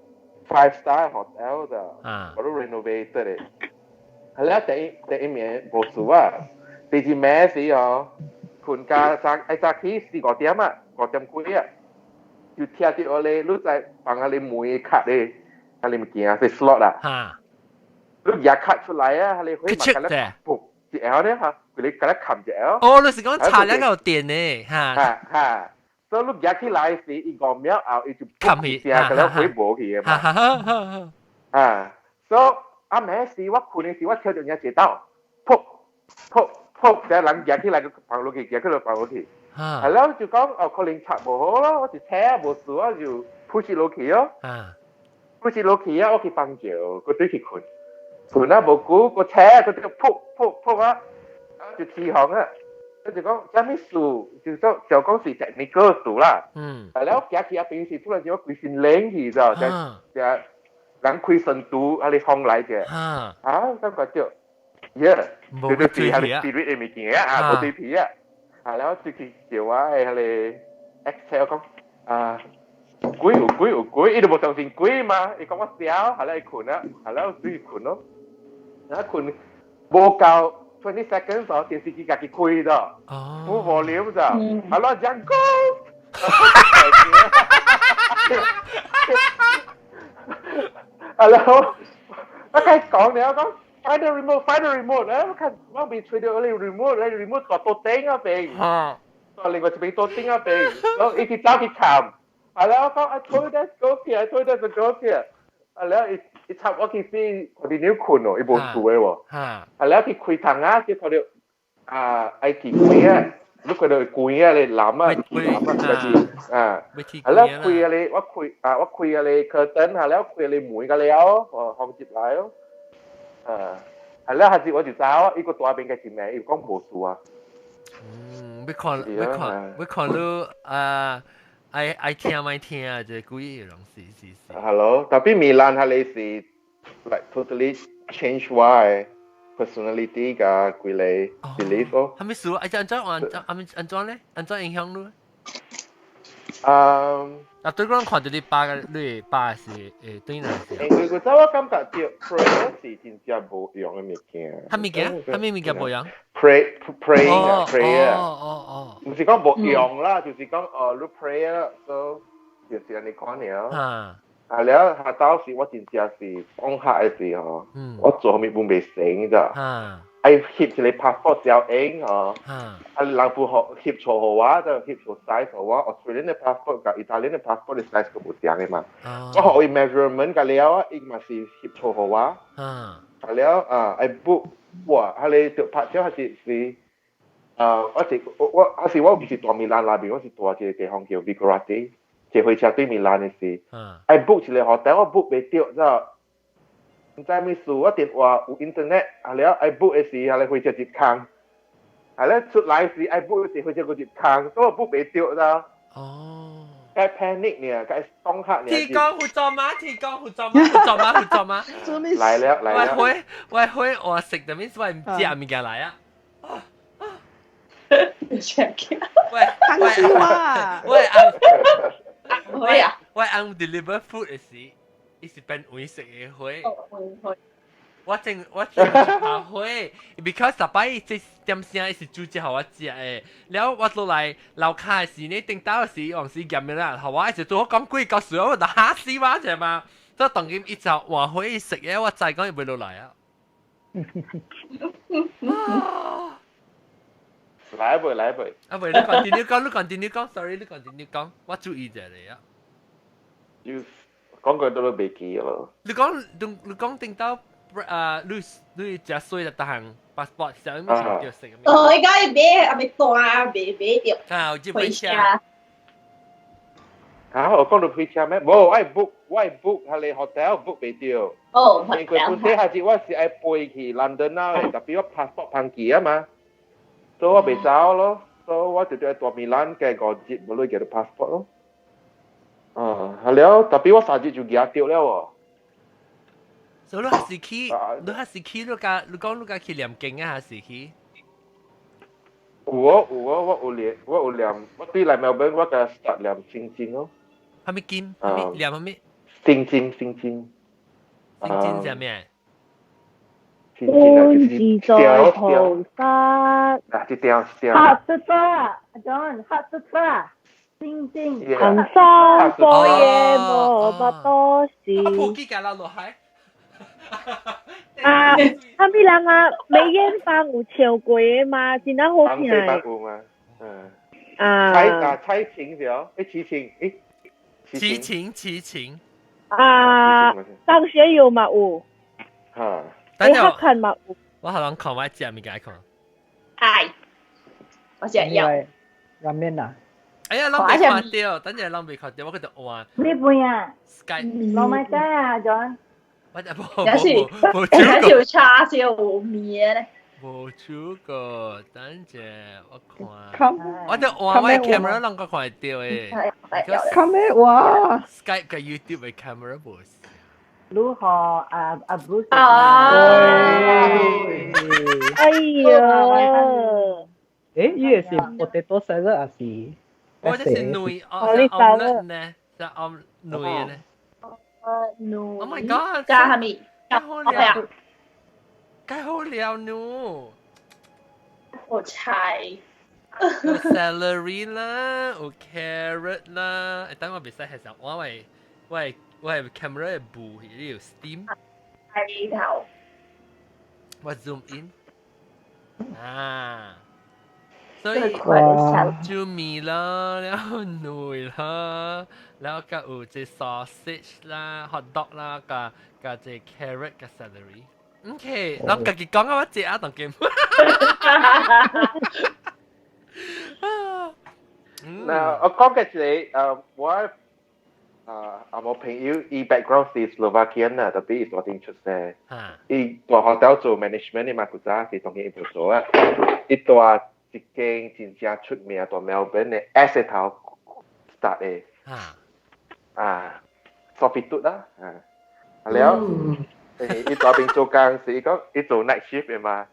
five star hotel 咋，我都 renovated 的。啊了，第一第一暝無事啊，第二暝時哦，困覺早愛早起四五點啊。五點幾啊，就聽到我咧，你在放下你門卡咧，啊你物件是 slot 啊，你牙卡出來啊，你可以嘛甲你噗一下咧嚇，佢你甲你冚一下。
哦，你是講插兩個電呢？嚇
嚇嚇，所以你夾起來時，伊五秒後伊就
冚去，
聲，甲你回無去的嘛。啊，所以阿暝時我困的時，我聽到人一道，噗噗噗，只人夾起來就放落去，夾起來放落去。係咯，就講哦，可能插無好咯，我就車無事，我就 push 落去咯。push 落去啊，我去放著，我對去困，困啊無久，個車個就噗噗噗啊，就起哄啊。佢就講啥物事，就說就講是 technical 事啦。係了，行去啊邊時突然間我規身冷去咗，就就人開深度，啊你風來者。啊，感覺就，耶，就是係 spirit 的物件啊，無對皮啊。啊，然後就去叫我的彼個 Excel 講啊，有鬼有鬼有鬼，伊都無相信鬼嘛，伊講我痟，後來伊困啊，後來我出去困咯，然後困無夠 20 seconds 哦，電視機家己開咗，full volume 咗，後來講 ghost，後來我開始講了講。Find the remote, find the remote。誒，我看我被吹到你 remote，你 remote 大桌頂嗰邊，到另外一邊桌頂嗰邊，然後伊去走去冚。啊，然後我講，I told you there's ghost here, I told you there's a ghost here。啊，然後伊伊插我去死，我哋尿困哦，伊無事的喎。啊，然後去開窗啊，去看到啊，愛去關啊，你看到關啊，你藍啊，藍啊，就是啊，啊，然後開啊你，我開啊，我開啊你 curtain 啊，然後開你門個了，哦，放入來哦。啊，係啦，下次我就走，伊個大邊嘅前面，伊講無事啊。
欲看欲看欲看你啊，愛愛聽愛聽啊，這幾個人是是是。
Hello， tapi 米蘭係你是 like totally change 我嘅 personality 加規個 belief 咯。
係咪數？啊，按怎按怎按按怎咧？按怎影響你？啊，對講看到你爸嘅，你爸是誒對哪是？
因為古早我感覺到 prayer 是真正無用嘅物件。
啥物件？啥物物件無用
？Pray praying prayer。
哦哦哦。
毋是講無用啦，就是講哦，你 prayer so 就是按呢款爾。
啊。
啊了，下晝時我真正是放下嘅時候，我做啥物本袂成咋。愛翕一個 passport 照影吼，啊人不好翕錯予我，就翕錯 size 予我。Australian 的 passport 佮 Italian 的 passport 的 size 閣無仝的嘛。我予伊 measurement 佮了啊，伊嘛是翕錯予我。啊了啊，愛 book 哇，彼個就拍照還是是啊，我是我我還是我毋是蹛米蘭內面，我是蹛一個地方叫 Vimercate，坐火車對米蘭的時，愛 book 一個 hotel，我 book 袂著，咋？毋知咩事，我電話有 internet，啊了愛 book 的時，啊咧火車入空，啊咧出來時愛 book 的時，火車閣入空，所以我 book 袂著咋。
哦。
該 panic 呢，該當下呢。
天光負責嗎？天光負責嗎？負責嗎？負責嗎？
來了來了。
我會我會我食的面我毋食物件來啊。
check。
喂
喂
喂
喂啊！
我按 deliver food 的時。伊是變黃色的火。我正我正怕火，because 逐擺這點聲伊是煮食予我食的，了我落來樓跤的時呢，頂到的時往時鹹的啦，予我一直拄好講幾個時，我就嚇死我者嘛。所以當今伊就換火食的，我知講伊袂落來啊。
來未來未？
啊未，你 continue 講，你 continue 講，sorry，你 continue 講，我注意者嚟啊。
要講句都都袂記咯。
你講你你講頂到啊，你你食水就逐項 passport 上面是著食。
哦，伊講伊買也未大，未買著。
啊，有這火車。
嚇！我講到火車咩？無，我愛 book，我愛 book 彼个 hotel book 袂著。
哦，
因為本身下次我是愛飛去 London 啊，tapi 我 passport 歹去啊嘛，所以我袂走咯，所以我就佇蹛米蘭嘅5日無鐳寄到 passport 咯。啊，係了，tapi 我3日就舉著了喎。
所以你還是去，你還是去，你共你講你共去念經啊，還是去？
有哦有哦，我有念，我有念，我對來墨爾本我共 start 念心經哦。
啥物經？啥物念啥物？
心經心經。
心經是咩？
心經啊，就是
自在菩薩。
啊，一條一條。
黑出巴，John，黑出巴，心經。
行山般若摩訶多士。
啊，普吉共落落海。
啊，啥物人啊？梅艷芳有唱過的嘛？真正好聽。
有嘛？嗯。
啊。
蔡啊蔡琴對，誒齊秦，誒。
齊秦齊秦。
啊，張學友嘛有。
哈。
等下
看嘛有。
我可能看我食物件看。
係。我食藥。
拉麵啊！
哎呀，攏未看著，等陣攏未看著，我閣著換。
咩杯啊
？Skype。
攞埋雞啊，John。
我就無
有時
無
有時叉燒麵咧。
無煮過，等陣我看。我就換我 camera 攏閣看會著的。
看咩話
？Skype 佮 YouTube 的 camera 無。
如何啊啊 Bruce？
啊！
哎呦！
誒，伊個是 potato salad 還是？
我這是卵，哦，是 omelette 呢，是 om 卵呢。
卵。
Oh my god！
加啥物？
蓋好了，蓋好了呢。
我菜。
有 celery 啦，有 carrot 啦。等我袂使係時候，我係我係我係 camera 會霧，你有 steam。
喺頭。
我 zoom in。啊。所以煮麵啦，然後卵啦，然後佮有這 sausage 啦、hot dog 啦，佮佮這 carrot 佮 celery。OK，咱家己講啊，我食啊，當今。
嗱，我講嘅是我啊我朋友伊 background 是 Slovakian 啊，tapi 伊大陣出世。伊大學校做 management 的嘛，古早是當然伊無做啊。伊蹛一一間真正出名佇 Melbourne 的 S 頭 start 的。啊，Sofitud 啦，啊，了，伊大邊做工是伊講伊做 night shift 的嘛。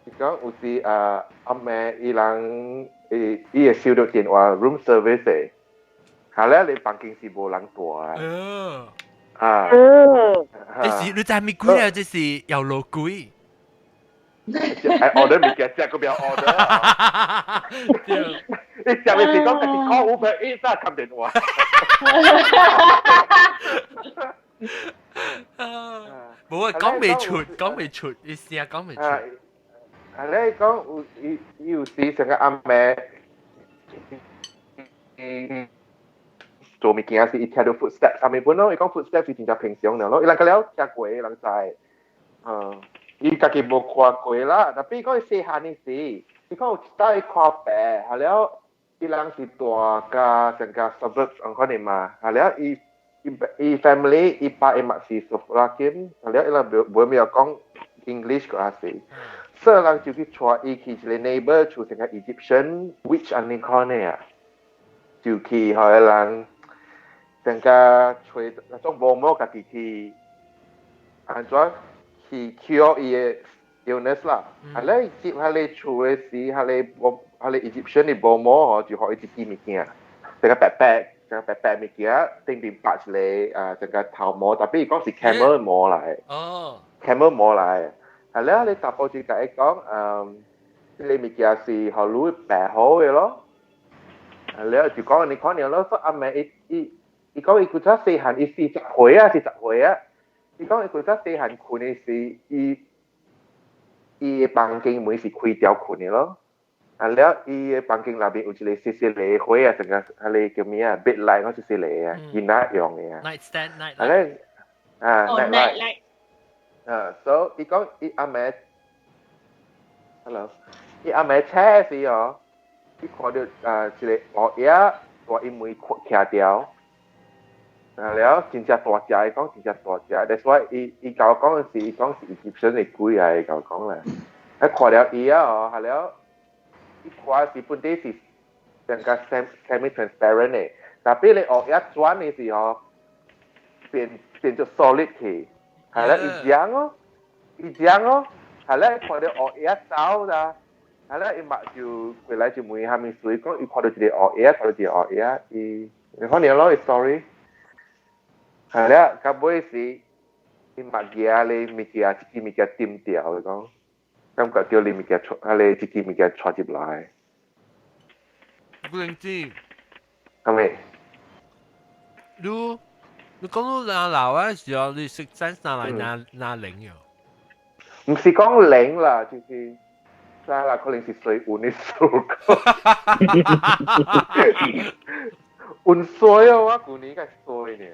伊講有時啊暗暝伊人伊伊會收到電話 room service 的，下咧你房間是無人住啊。啊。
這是你知咩鬼啊？這是搖羅鬼。
愛 order 物件，食個不要 order。你食的是講家己 call Uber Eats 啊，撳電話。
無啊，講未出，講未出，伊聲講未出。
啊，你講有伊伊有時成個暗暝，伊做物件時，伊聽到 footsteps 啥物本咯，伊講 footsteps 是真正平常的咯，伊人個了聽過，人知，嗯。伊家己無看過啦，但比講伊細漢的時，伊講有一擺伊看病，後了伊人是大家成個 suburb 按款的嘛，後了伊伊伊 family 伊爸伊嘛是 Slovakian，後了伊人無無咩講 English 個也是，所以人就去帶伊去一個 neighbor 厝成個 Egyptian witch 按呢款的啊，就去予伊人成個揣那種無毛家己去按怎？去 cure 伊的 illness 啦。啊，咧接下你厝的時，下你無下你 Egyptian 的無毛吼，就予伊一支物件，成個白白，成個白白物件，頂邊白一個啊，成個頭毛，但比伊講是 camel 毛來。camel 毛來。啊，咧你查埔就共伊講，嗯，這個物件是予你病好的咯。啊，咧就講你看了咯，說暗暝伊伊伊講伊古早細漢，伊40歲啊，40歲啊。伊講伊古早細漢睏的時，伊伊的房間門是開條睏的咯。啊了，伊的房間內面有一個細細個火啊，成個彼個叫咩啊？bed light 我細細個啊，囡仔用的啊。
Night stand night
啊咧，啊
night light。
啊，所以伊講伊暗暝，hello，伊暗暝醒時哦，伊看著啊一個烏鴉蹛伊門徛掉。啊了，真正大隻，伊講真正大隻，that's why 伊伊共我講的是，伊講是 Egyptian 的鬼來，伊共我講啦。啊看了伊啊哦，係了，伊看是本底是成個 semi transparent 的，但比你烏鴉轉的時候，變變做 solid 去，係了，伊講哦，伊講哦，係了，看到烏鴉走啦，係了，伊目就過來就問蝦米事，伊講伊看到一個烏鴉，看到一個烏鴉，伊你看了咯，伊 story。係了，到尾時，伊目鏡咧物件，一支物件點掉，伊講，感覺著你物件帶，啊咧一支物件帶入來。
不能知。
係咪？
你你講到哪老啊時候，你識真哪來哪哪靈喲？
毋是講靈啦，就是啥啦，可能是水運的數。運衰哦，我舊年較衰呢。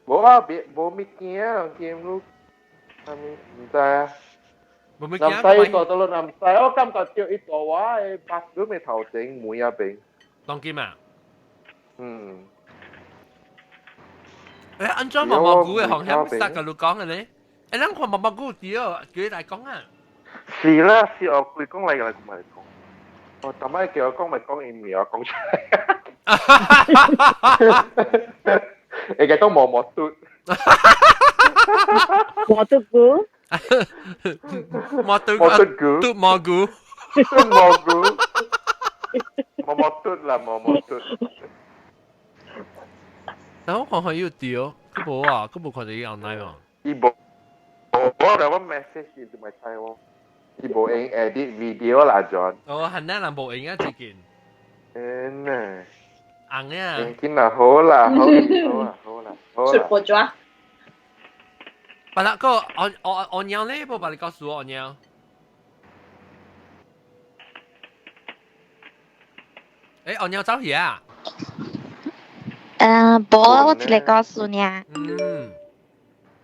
無啊，別無物件啊，見你，啥物毋知啊。
無物件。
南西大到了南西，我感覺著伊大我的 bathroom 的頭前門仔邊。
當今啊？
嗯。
欸，按怎毛毛菇的風險殺共你講的咧？欸，咱看毛毛菇對，叫伊來講啊。
是啦，是哦，佢講來來講來講。我逐擺叫我講咪講伊名講出來。會共講毛毛嘟。
毛嘟菇。
毛嘟
毛嘟菇。
嘟毛菇。
嘟毛菇。毛毛嘟啦，毛毛嘟。
但我看看伊有對，佢無啊，佢無看著伊 online 嘛。
伊無，我來我 message 伊就咪知喎。伊無用 edit video 啦，John。
哦，係咱人無用啊，最近。
嗯呐。
紅啊。
緊啦，好啦，好啦，好啦，好啦。
出播咗。
別啦，個我我我娘咧，無把你告訴我娘。欸，我娘走去啊？
嗯，無，我一個告訴你。
嗯。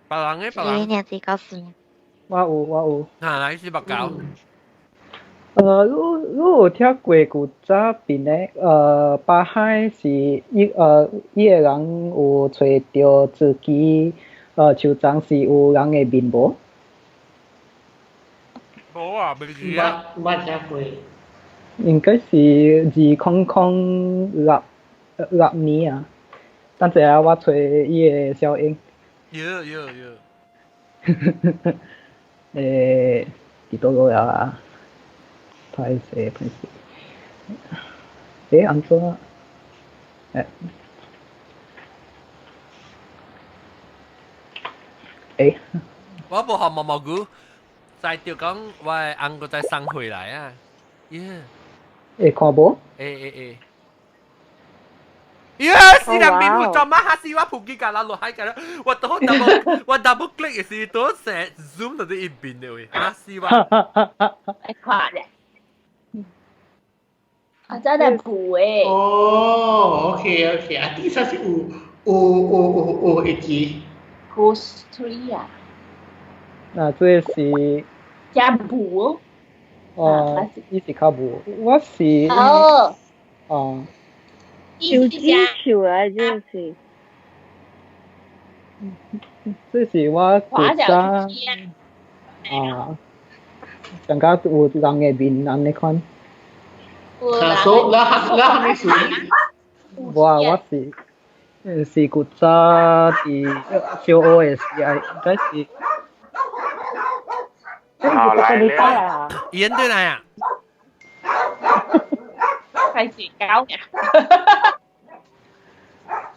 別人嘅別人。
你一個告訴你。
我有我有。
啊，來是目狗。
你你有聽過古早邊的巴海是伊伊個人有揣著自己樹叢是有人的面無？
無啊，袂記啊。
捌聽過。
應該是2006六年啊。等陣下我揣伊个小英。
有有有。
欸，佇佗落啊？歹勢歹勢。欸，按怎？欸。欸。
我無學毛毛菇，在著講我的翁閣再送回來啊！耶。
會看無？
欸欸欸。耶！死人面糊做乜嚇死我！普吉架啦落海架啦，我都 double 我 double click 時都成 zoom 到啲一邊的喂，嚇死我！
會看咧，啊真係糊的。
哦，OK OK，啊，第三是有有有有有一支。
Ghost tree 啊。
啊，這是。
真糊。
哦，伊是較霧，我是。
哦。
哦。
樹枝樹啊，這是。
這是我古早啊，上較有人的面按呢款。
啊，所那那蝦米樹？
我是是古早佇小學的時應該是。
好來了。
演對來啊！
開始搞嘅。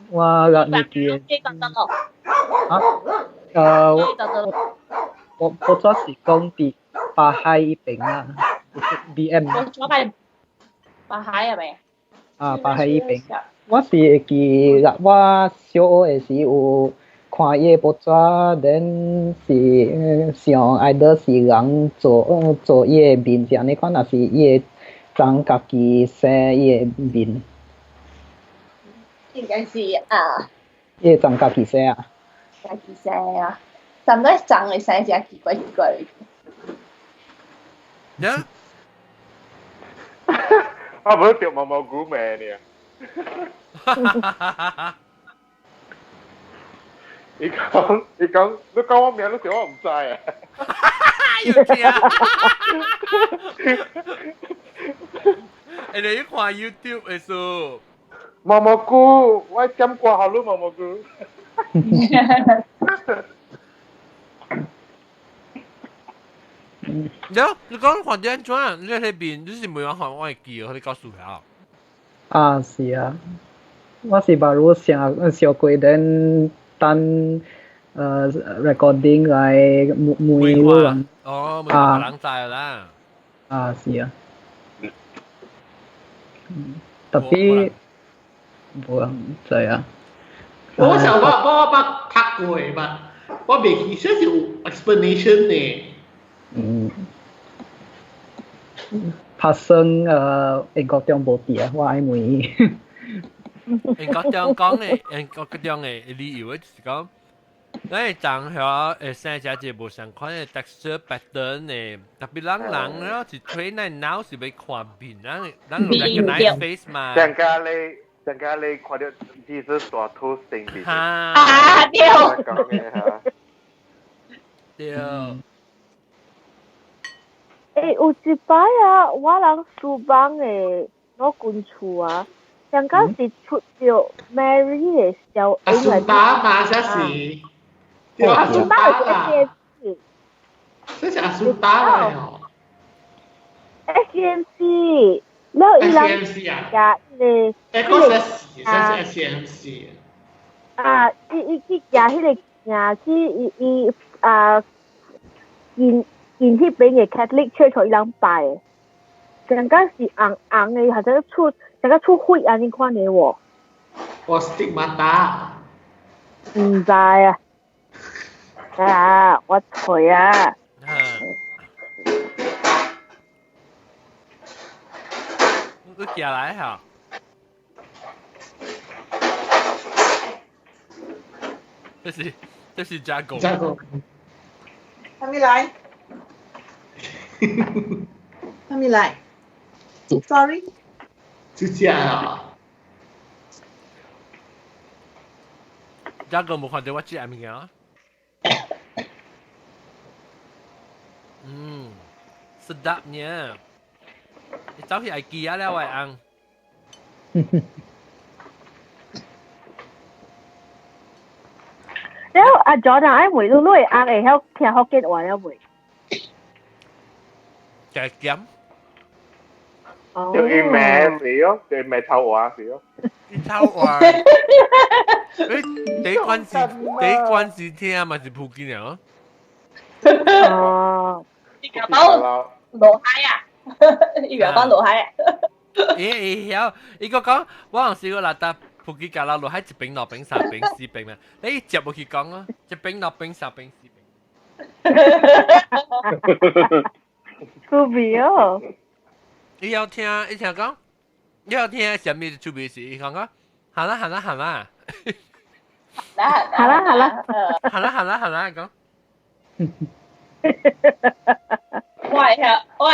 我六年級。啊？我我早是講佇巴海彼邊啊，B M。
我左係巴海係咪？
啊，巴海彼邊。我是會記，我小學的時有看伊的報紙，then 是想愛倒是人做做伊的面是按呢款，抑是伊會長家己生伊的面？
應該是啊。
伊會長家己生啊？
家己生啊，差不多長會生誠奇怪奇怪的。
呀？
我無著毛毛菇名呢。伊講伊講，你講我名，你想我毋知啊？
有聽。欸，你看 YouTube 的時候。
毛毛菇，我點歌予你毛毛菇。
了，你講看著按怎？你喺彼邊，你是袂曉看我會記，予你告訴我。
啊，是啊，我是捌有寫小過等等recording 來問問人。
哦，問別人知啦。
啊，是啊。特別無人知啊。
我想我我捌讀過嘛，我袂記，這是有 explanation 呢。
嗯。拍算英國中無佇啊，我愛問伊。
英國中講的，英國中的理由就是講，咱會長遐會生只一個無相款的 texture pattern 的，特別咱人了是吹咱腦是欲看面，咱咱有 recognize face 嘛。
上加你，上加你看著其實大肚生面。
啊對。
對。
欸，有一擺啊，我人書房的老君厝啊，上敢是出著 Mary 的小
阿蘇達嘛，這是，對阿蘇達啦，這是阿蘇達來哦。
SMC，了伊人加迄個，
欸，嗰是這是 SMC。
啊，伊伊去行彼個行去伊伊啊，因。因彼邊的 Catholic Church 伊人拜的，上敢是紅紅的，或者出上敢出血按呢款的喎。
我 stigmata。
毋知啊，啊，我揣啊。
你寄來哈？這是這是加工。
加工。
還沒來。還沒來，sorry。
就這啊。
加工無看著我食的物件。嗯。Sedapnya。你走去 IKEA 了，我翁。
了阿 John 啊，愛問你，你會翁會曉聽福建話了未？
加減。
哦。
就伊名是哦，就名臭話是哦。
臭話。你第一關是聽嘛是福建啊？
哦。
伊講落海啊！伊講落海啊！
伊會曉，伊個講，我有試過來搭普吉加拉落海一邊、兩邊、三邊、四邊嘛，你接落去講啊，一邊、兩邊、三邊、四邊。
趣味哦！
伊要聽，伊聽講，伊要聽啥物趣味是？伊講講，行啦行啦行啦，
行啦行啦，
行啦行啦行啦，講。
我會翁會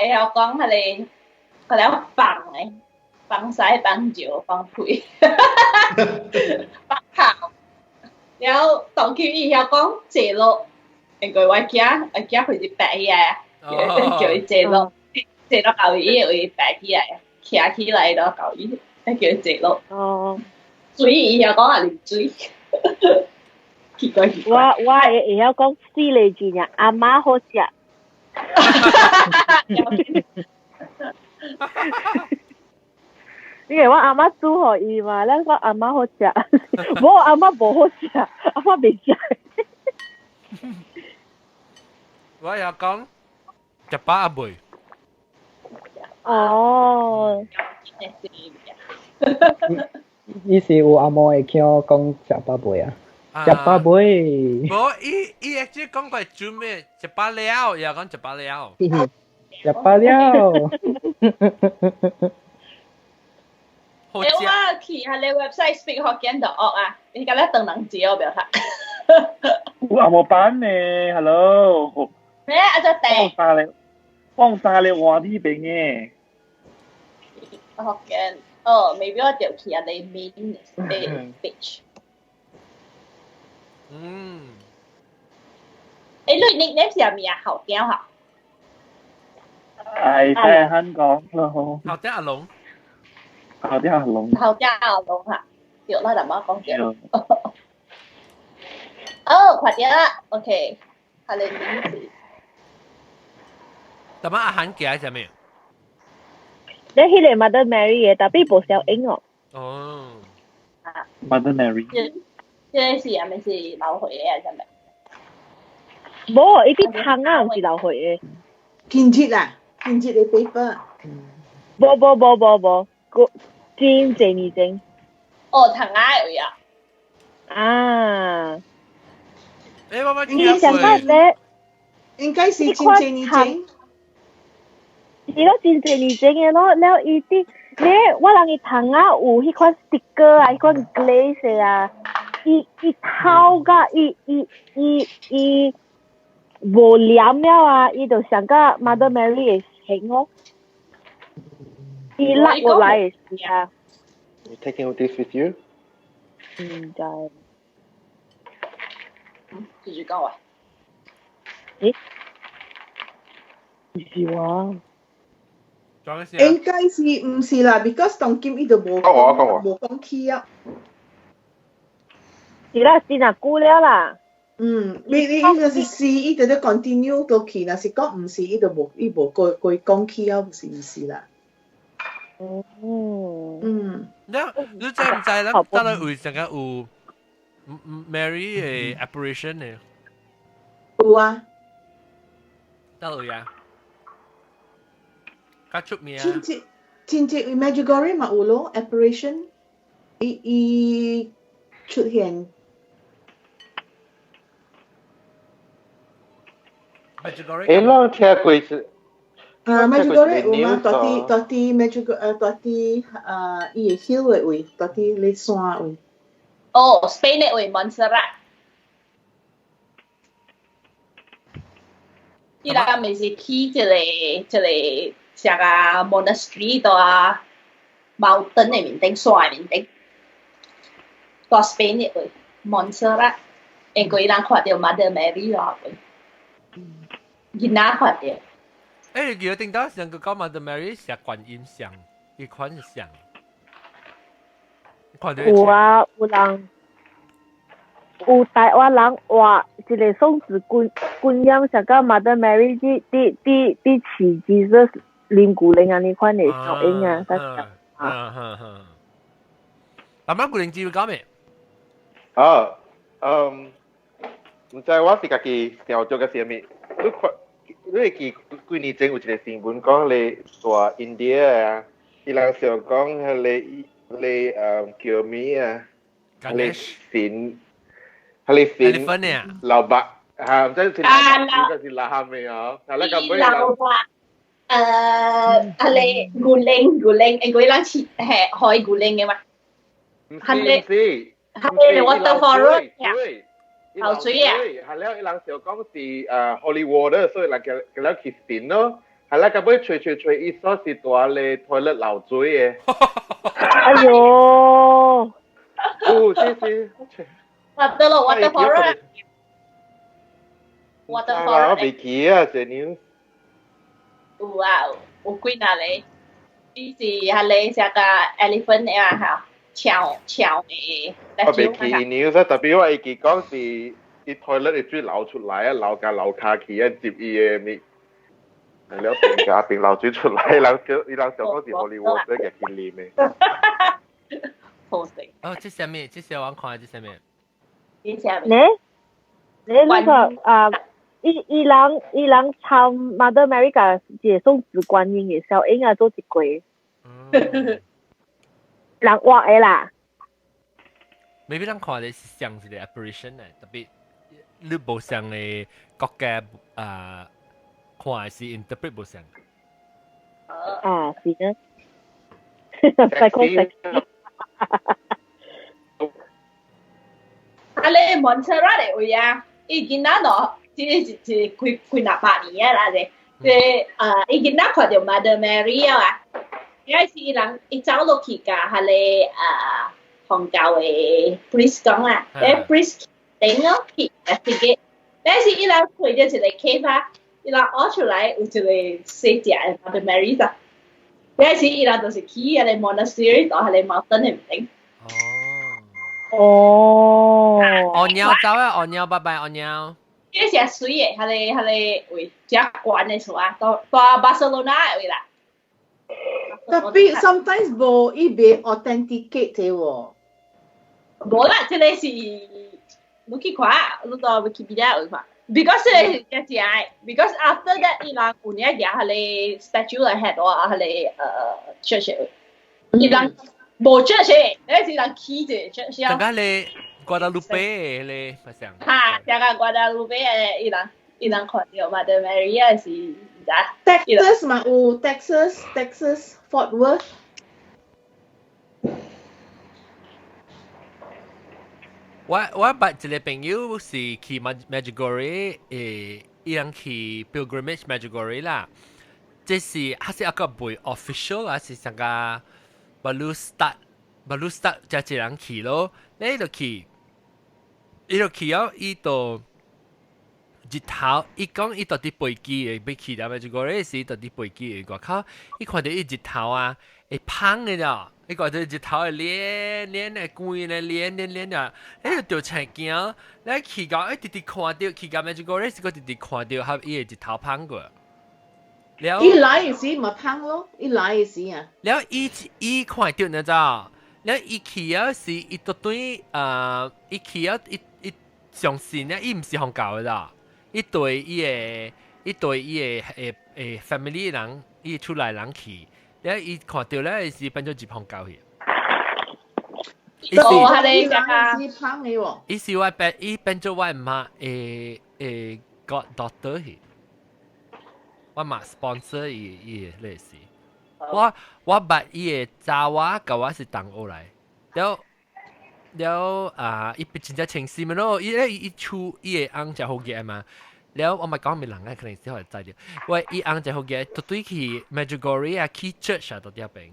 曉講彼個，彼個放的，放屎、放尿、放屁，放炮。然後當佢伊曉講坐落，因為我驚，我驚佢是白起來，叫伊坐落，坐落到伊會白起來，徛起來咯，到伊，叫伊坐落。
哦。
水伊曉講啊，啉水。奇怪奇
怪。我會曉講四個字爾，阿媽好食。因為我阿媽煮予伊嘛，咱講阿媽好食，無阿媽無好食，阿媽袂食。
我也講食飽阿未？
哦。
伊是有阿嬷會曉講食飽未啊？食飽未？
無，伊伊會只講過煮咩？食飽了，伊也講食飽了。
食飽了。
好食。
我去彼個 website speak hokkien.org 啊，你敢若當人字我袂曉。
有阿嬷版呢，Hello。
咩啊？只地。
我三個換呢邊嘅。
福建，哦，maybe 我就去啊你 main page。
嗯。
誒，你 nickname 是啥物啊？後雕哈？
係聽香港咯。
後雕阿龍。
後雕阿龍。
後雕阿龍哈，對啦，大媽講對。哦，看著啦，OK，佢個名字。
大媽阿韓寄啥物？
你彼個 Mother Mary 嘅，但係無小英哦。
哦。
啊。
Mother Mary。
這個是係咪是流血嘅啊？係咪？
無，伊啲湯啊，毋是流血嘅。
金節啊，金節嘅 paper。
無無無無無，個真濟年前。
哦，湯仔位啊。
啊。
誒，我
你想講咧？
應該是真濟年前。
是咯，真濟年前嘅咯，了伊啲，你我人伊糖仔有彼款 sticker 啊，彼款 glaze 啊，伊伊透甲伊伊伊伊無黏了啊，伊就上甲 Mother Mary 的形咯，伊落落來的時啊。
You taking this with you？
唔知。
繼續講話。
咦？唔是我。
應該是唔是啦？because 當今伊就無講無講起啊。
是啦，是若久了啦。
嗯，你你若是是，伊就咧 continue 落去；若是講唔是，伊就無伊無過過講起啊，是唔是啦？
哦。
嗯。
你你知唔知咱到底為啥個有 Mary 的 apparition 呢？
有啊。
到位啊？較出名。
親戚親戚 Medjugorje 嘛有咯，apparition，伊伊出現。
誒，咱聽過是。
啊，Medjugorje 有嘛？蹛佇蹛佇 Medjugorje 蹛佇啊，伊個 hill 的位，蹛佇咧山位。
哦，Spain 的位 Montserrat。伊人咪是去一個一個啥個 monastery 度啊，mountain 的面頂，山的面頂，蹛 Spain 的位 Montserrat，因為伊人看著 Mother Mary 咯，囡仔看著。
誒，你記得頂到上個講 Mother Mary 是觀音像，一款像。
有啊，有人有台灣人畫一個送子觀觀音，像個 Mother Mary 佇佇佇佇飼 Jesus 啉牛奶按呢款的小嬰啊，
啊啊啊！阿媽古靈知講咩？
啊，嗯，毋知我是家己想著個啥物，你看，你會記幾年前有一個新聞講咧，大 India 啊，伊人想講彼個彼個叫咩啊？彼個神，彼個神老伯嚇，毋知是老伯，是老咩哦？啊，那個尾
老伯。啊你牛奶牛奶，因為咱是係開牛奶嘅嘛。
唔是唔是，
係 waterfall 流水啊！
係了，伊人想講是holy water，所以人叫叫了去神咯。係啦，到尾吹吹吹，伊說是蹛咧 toilet 流水嘅。
哎喲！
有，是是。
得咯，waterfall。waterfall。
我未記啊，這 news。
有啊，有幾若個，伊是彼个啥個 elephant 啊嚇，長長的。
我未記 news 啊，特別我會記講是伊 toilet 的水流出來啊，流甲流跤去啊，接伊的物。了變甲變流水出來，人叫伊人想講是 holy water 嘅去啉的。
好食。
哦，這啥物？這是我看這啥物？
這啥物？
你你那個啊？伊伊人伊人參 Mother Mary 甲一個送子觀音的小嬰仔做一個，人畫的啦。
maybe 咱看的是像一個 apparition 呢，特別你無像的國家啊，看的是 interpret 無像。
啊，是啊。再講 sexy。
啊，你 Montserrat 的位啊，伊囡仔喏。這是是幾幾若百年啊啦，這這啊，伊囡仔看著 Mother Mary 啊，也是伊人伊走落去共彼个啊，宗教的 priest 講啦，咧 priest 頂咯去investigate，但是伊人開著一個 cave 啊，伊人挖出來有一個細隻的 Mother Mary 咋，但是伊人就是去彼個 monastery 到彼個 mountain 的頂。
哦。
哦貓走啊，哦貓，拜拜，哦貓。
這是水的，彼個彼個位，遮懸的厝啊，到到巴塞羅那的位啦。
特別 sometimes 無伊袂 authenticate 的喎。
無啦，這個是你去看，你到 Wikipedia 有看。Because 這個是真正的，because after that 伊人有影舉彼個 statue 來喺度啊，彼個church 伊人無 church，那是人起一個 church。
大家咧。瓜達盧貝咧，好像。
哈，這個瓜達盧貝的，伊人伊人看著 Mother Mary 啊是咋
？Texas 嘛有 Texas Texas Fort Worth。
我我捌一個朋友是去 Medjugorje，誒，伊人去 pilgrimage Medjugorje 啦。這是還是一個袂 official 啊，是啥個？baru start baru start 才一人去咯，你就去。伊就去哦，伊就日頭，伊講伊到佇飛機的，欲去了 Medjugorje 時，到佇飛機的外口，伊看著伊日頭啊，會芳的了，伊看著日頭會連連的光咧，連連連啊，伊就著青驚，咱去到，伊直直看著去到 Medjugorje 時，閣直直看著，合伊的日頭芳過。了，
伊來的時嘛芳咯，伊來的時啊。
了，伊伊看著你知影？了，伊去啊時，伊就對啊，伊去啊，伊。相信咧，伊毋是宗教的啦，伊對伊的，伊對伊的誒誒 family 人，伊厝內人去，了伊看著咧是變做入宗教去。
伊是，
伊是我變，伊變做我媽的的 goddaughter 去，我媽 sponsor 伊伊的類似。我我捌伊的查某佮我是同學來，了。了啊！伊真正清晰嘛咯，伊咧伊厝伊的翁真好額嘛。了我咪講咪人啊，可能先會知著。喂，伊翁真好額，絕對去 Medjugorje 啊，去 church 啊，到啲邊。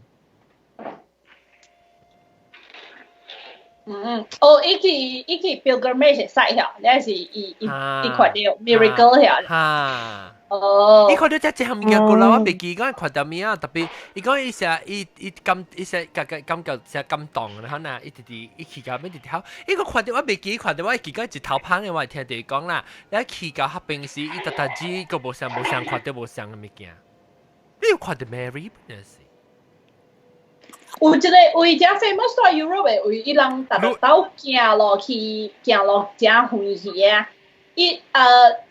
嗯，哦，伊去伊去 pilgrimage 使曉，你是伊伊伊看著 miracle 曉。
哈。
哦，
伊看到這這項物件過來，我袂記講看到物啊，特別伊講伊成伊伊感伊成感覺感覺成感動，然後呢，伊直直伊去到尾直直吼，伊個看到我袂記看到我記講一頭香的，我會聽著伊講啦，你去到彼邊時，伊特特只閣無相無相看到無相的物件，你有看到 Mary 本是？
有一個位真 famous 在 Europe 的位，伊人逐逐斗行落去，行落真遠去啊！伊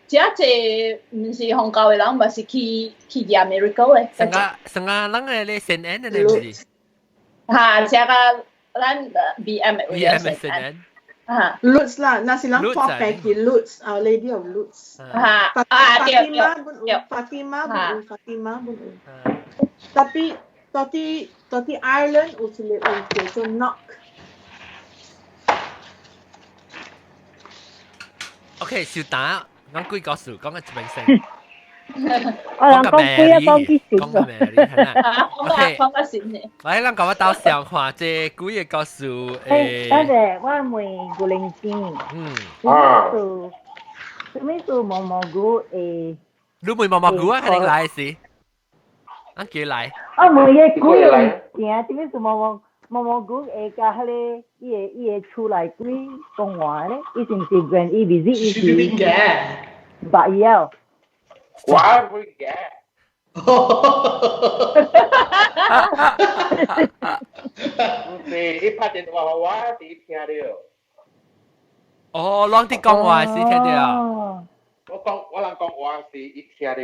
真濟毋是宗教的人，嘛是去去 America 的。
成個成個咱個咧聖安的咧，毋是？
哈，這個咱 BM 的位
BM 的聖安。
啊
，Lourdes 啦，若是人破病去 Lourdes，啊 Lady of Lourdes。
哈，啊對對
對，Fatima 本有，Fatima 本有。Tapi 到底到底 Ireland 有一個位叫做 Knock。
OK，小打講幾個數，講個一邊先。
我人講幾啊，講幾
講個咩？你睇下。OK，
講個先嘅。
來，咱講我到上看這幾個故事
誒。多謝，我問古靈精。
嗯。
啊。什麼是毛毛菇誒？
你問毛毛菇啊？肯定來是。咱叫來。
我問伊鬼物件，什麼是毛毛毛毛菇會佮彼个伊个伊个厝內鬼講話咧？伊是毋是原伊 visit 伊是？捌伊了。
我唔會嘅。唔是，伊拍電話我是聽到。
哦，攏佇講話是聽到。
我講我人講話是伊聽到。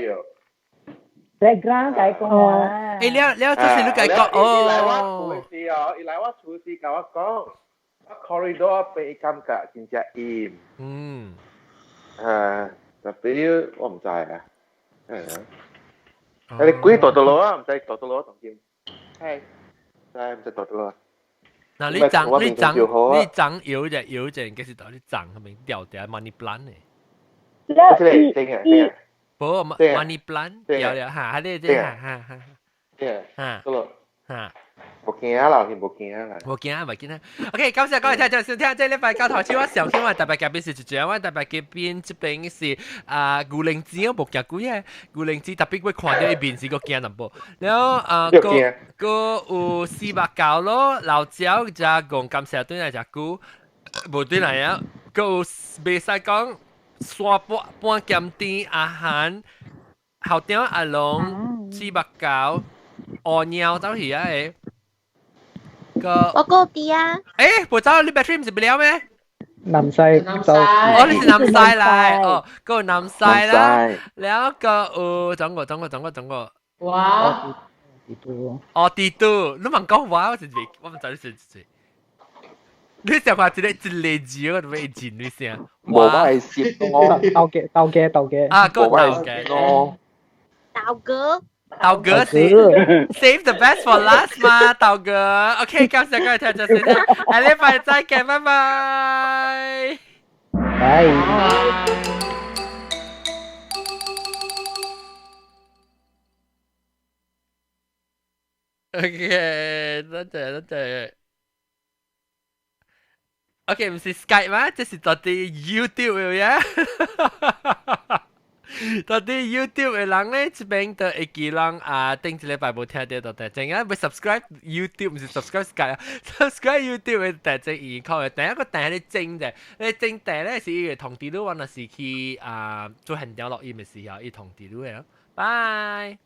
background 解講話。
欸，了了，這是你解講哦。
伊來我厝時哦，伊來我厝時共我講，我 corridor 被伊感覺真正陰。
嗯。
特別我唔知啊。係啊。你鬼大大路啊，唔知大大路同點？係，知唔知大大路？
嗱，你長你長你長有隻有隻，其實到你長係咪掉掉 money plant 呢？
了，伊
無 money plant 掉了嚇，係你這嚇嚇嚇。
對，
嚇，嚇。
無驚啦，是無驚啦。
無驚無驚啦。OK，感謝各位聽眾收聽，這禮拜交頭先我上聽我特別嘉賓是一隻，我特別嘉賓這邊是啊牛靈芝，我無驚鬼嘅，牛靈芝特別會看到伊面是閣驚淡薄。然後啊，閣閣有四百九咯，老椒只講感謝對來只久，無對來啊，閣有袂使講山半半鹹甜阿韓校長阿龍四百九烏貓走去啊個。個
我個啲啊！
欸，無走，你 battery 毋是不了咩？
南西走。
哦，你是南西來，哦，個南西啦，然後個有總個總個總個總個。
哇！
地都。
哦，地都，你問講話，我是未，我毋知你是誰。你想話一個一個字，我都未認你聲。
無我係攝我。
鬥嘅鬥嘅鬥嘅。
啊，個鬥嘅。
豆哥。
豆哥是 save the best for last 嘛，豆哥。OK，感謝各位聽眾收聽，下禮拜再見，拜拜。
拜。
OK，多謝多謝。OK，毋是 Skype 嘛，這是到底 YouTube 的呀。到底 YouTube 的人咧，這邊就會記人啊，頂一禮拜無聽到，到底陣間欲 subscribe YouTube，毋是 subscribe Skype 啊，subscribe YouTube 的大隻耳靠的，第一個訂咧整者，咧整訂咧是伊會通知你，我若是去啊做現場錄音的時候，伊通知你的。拜。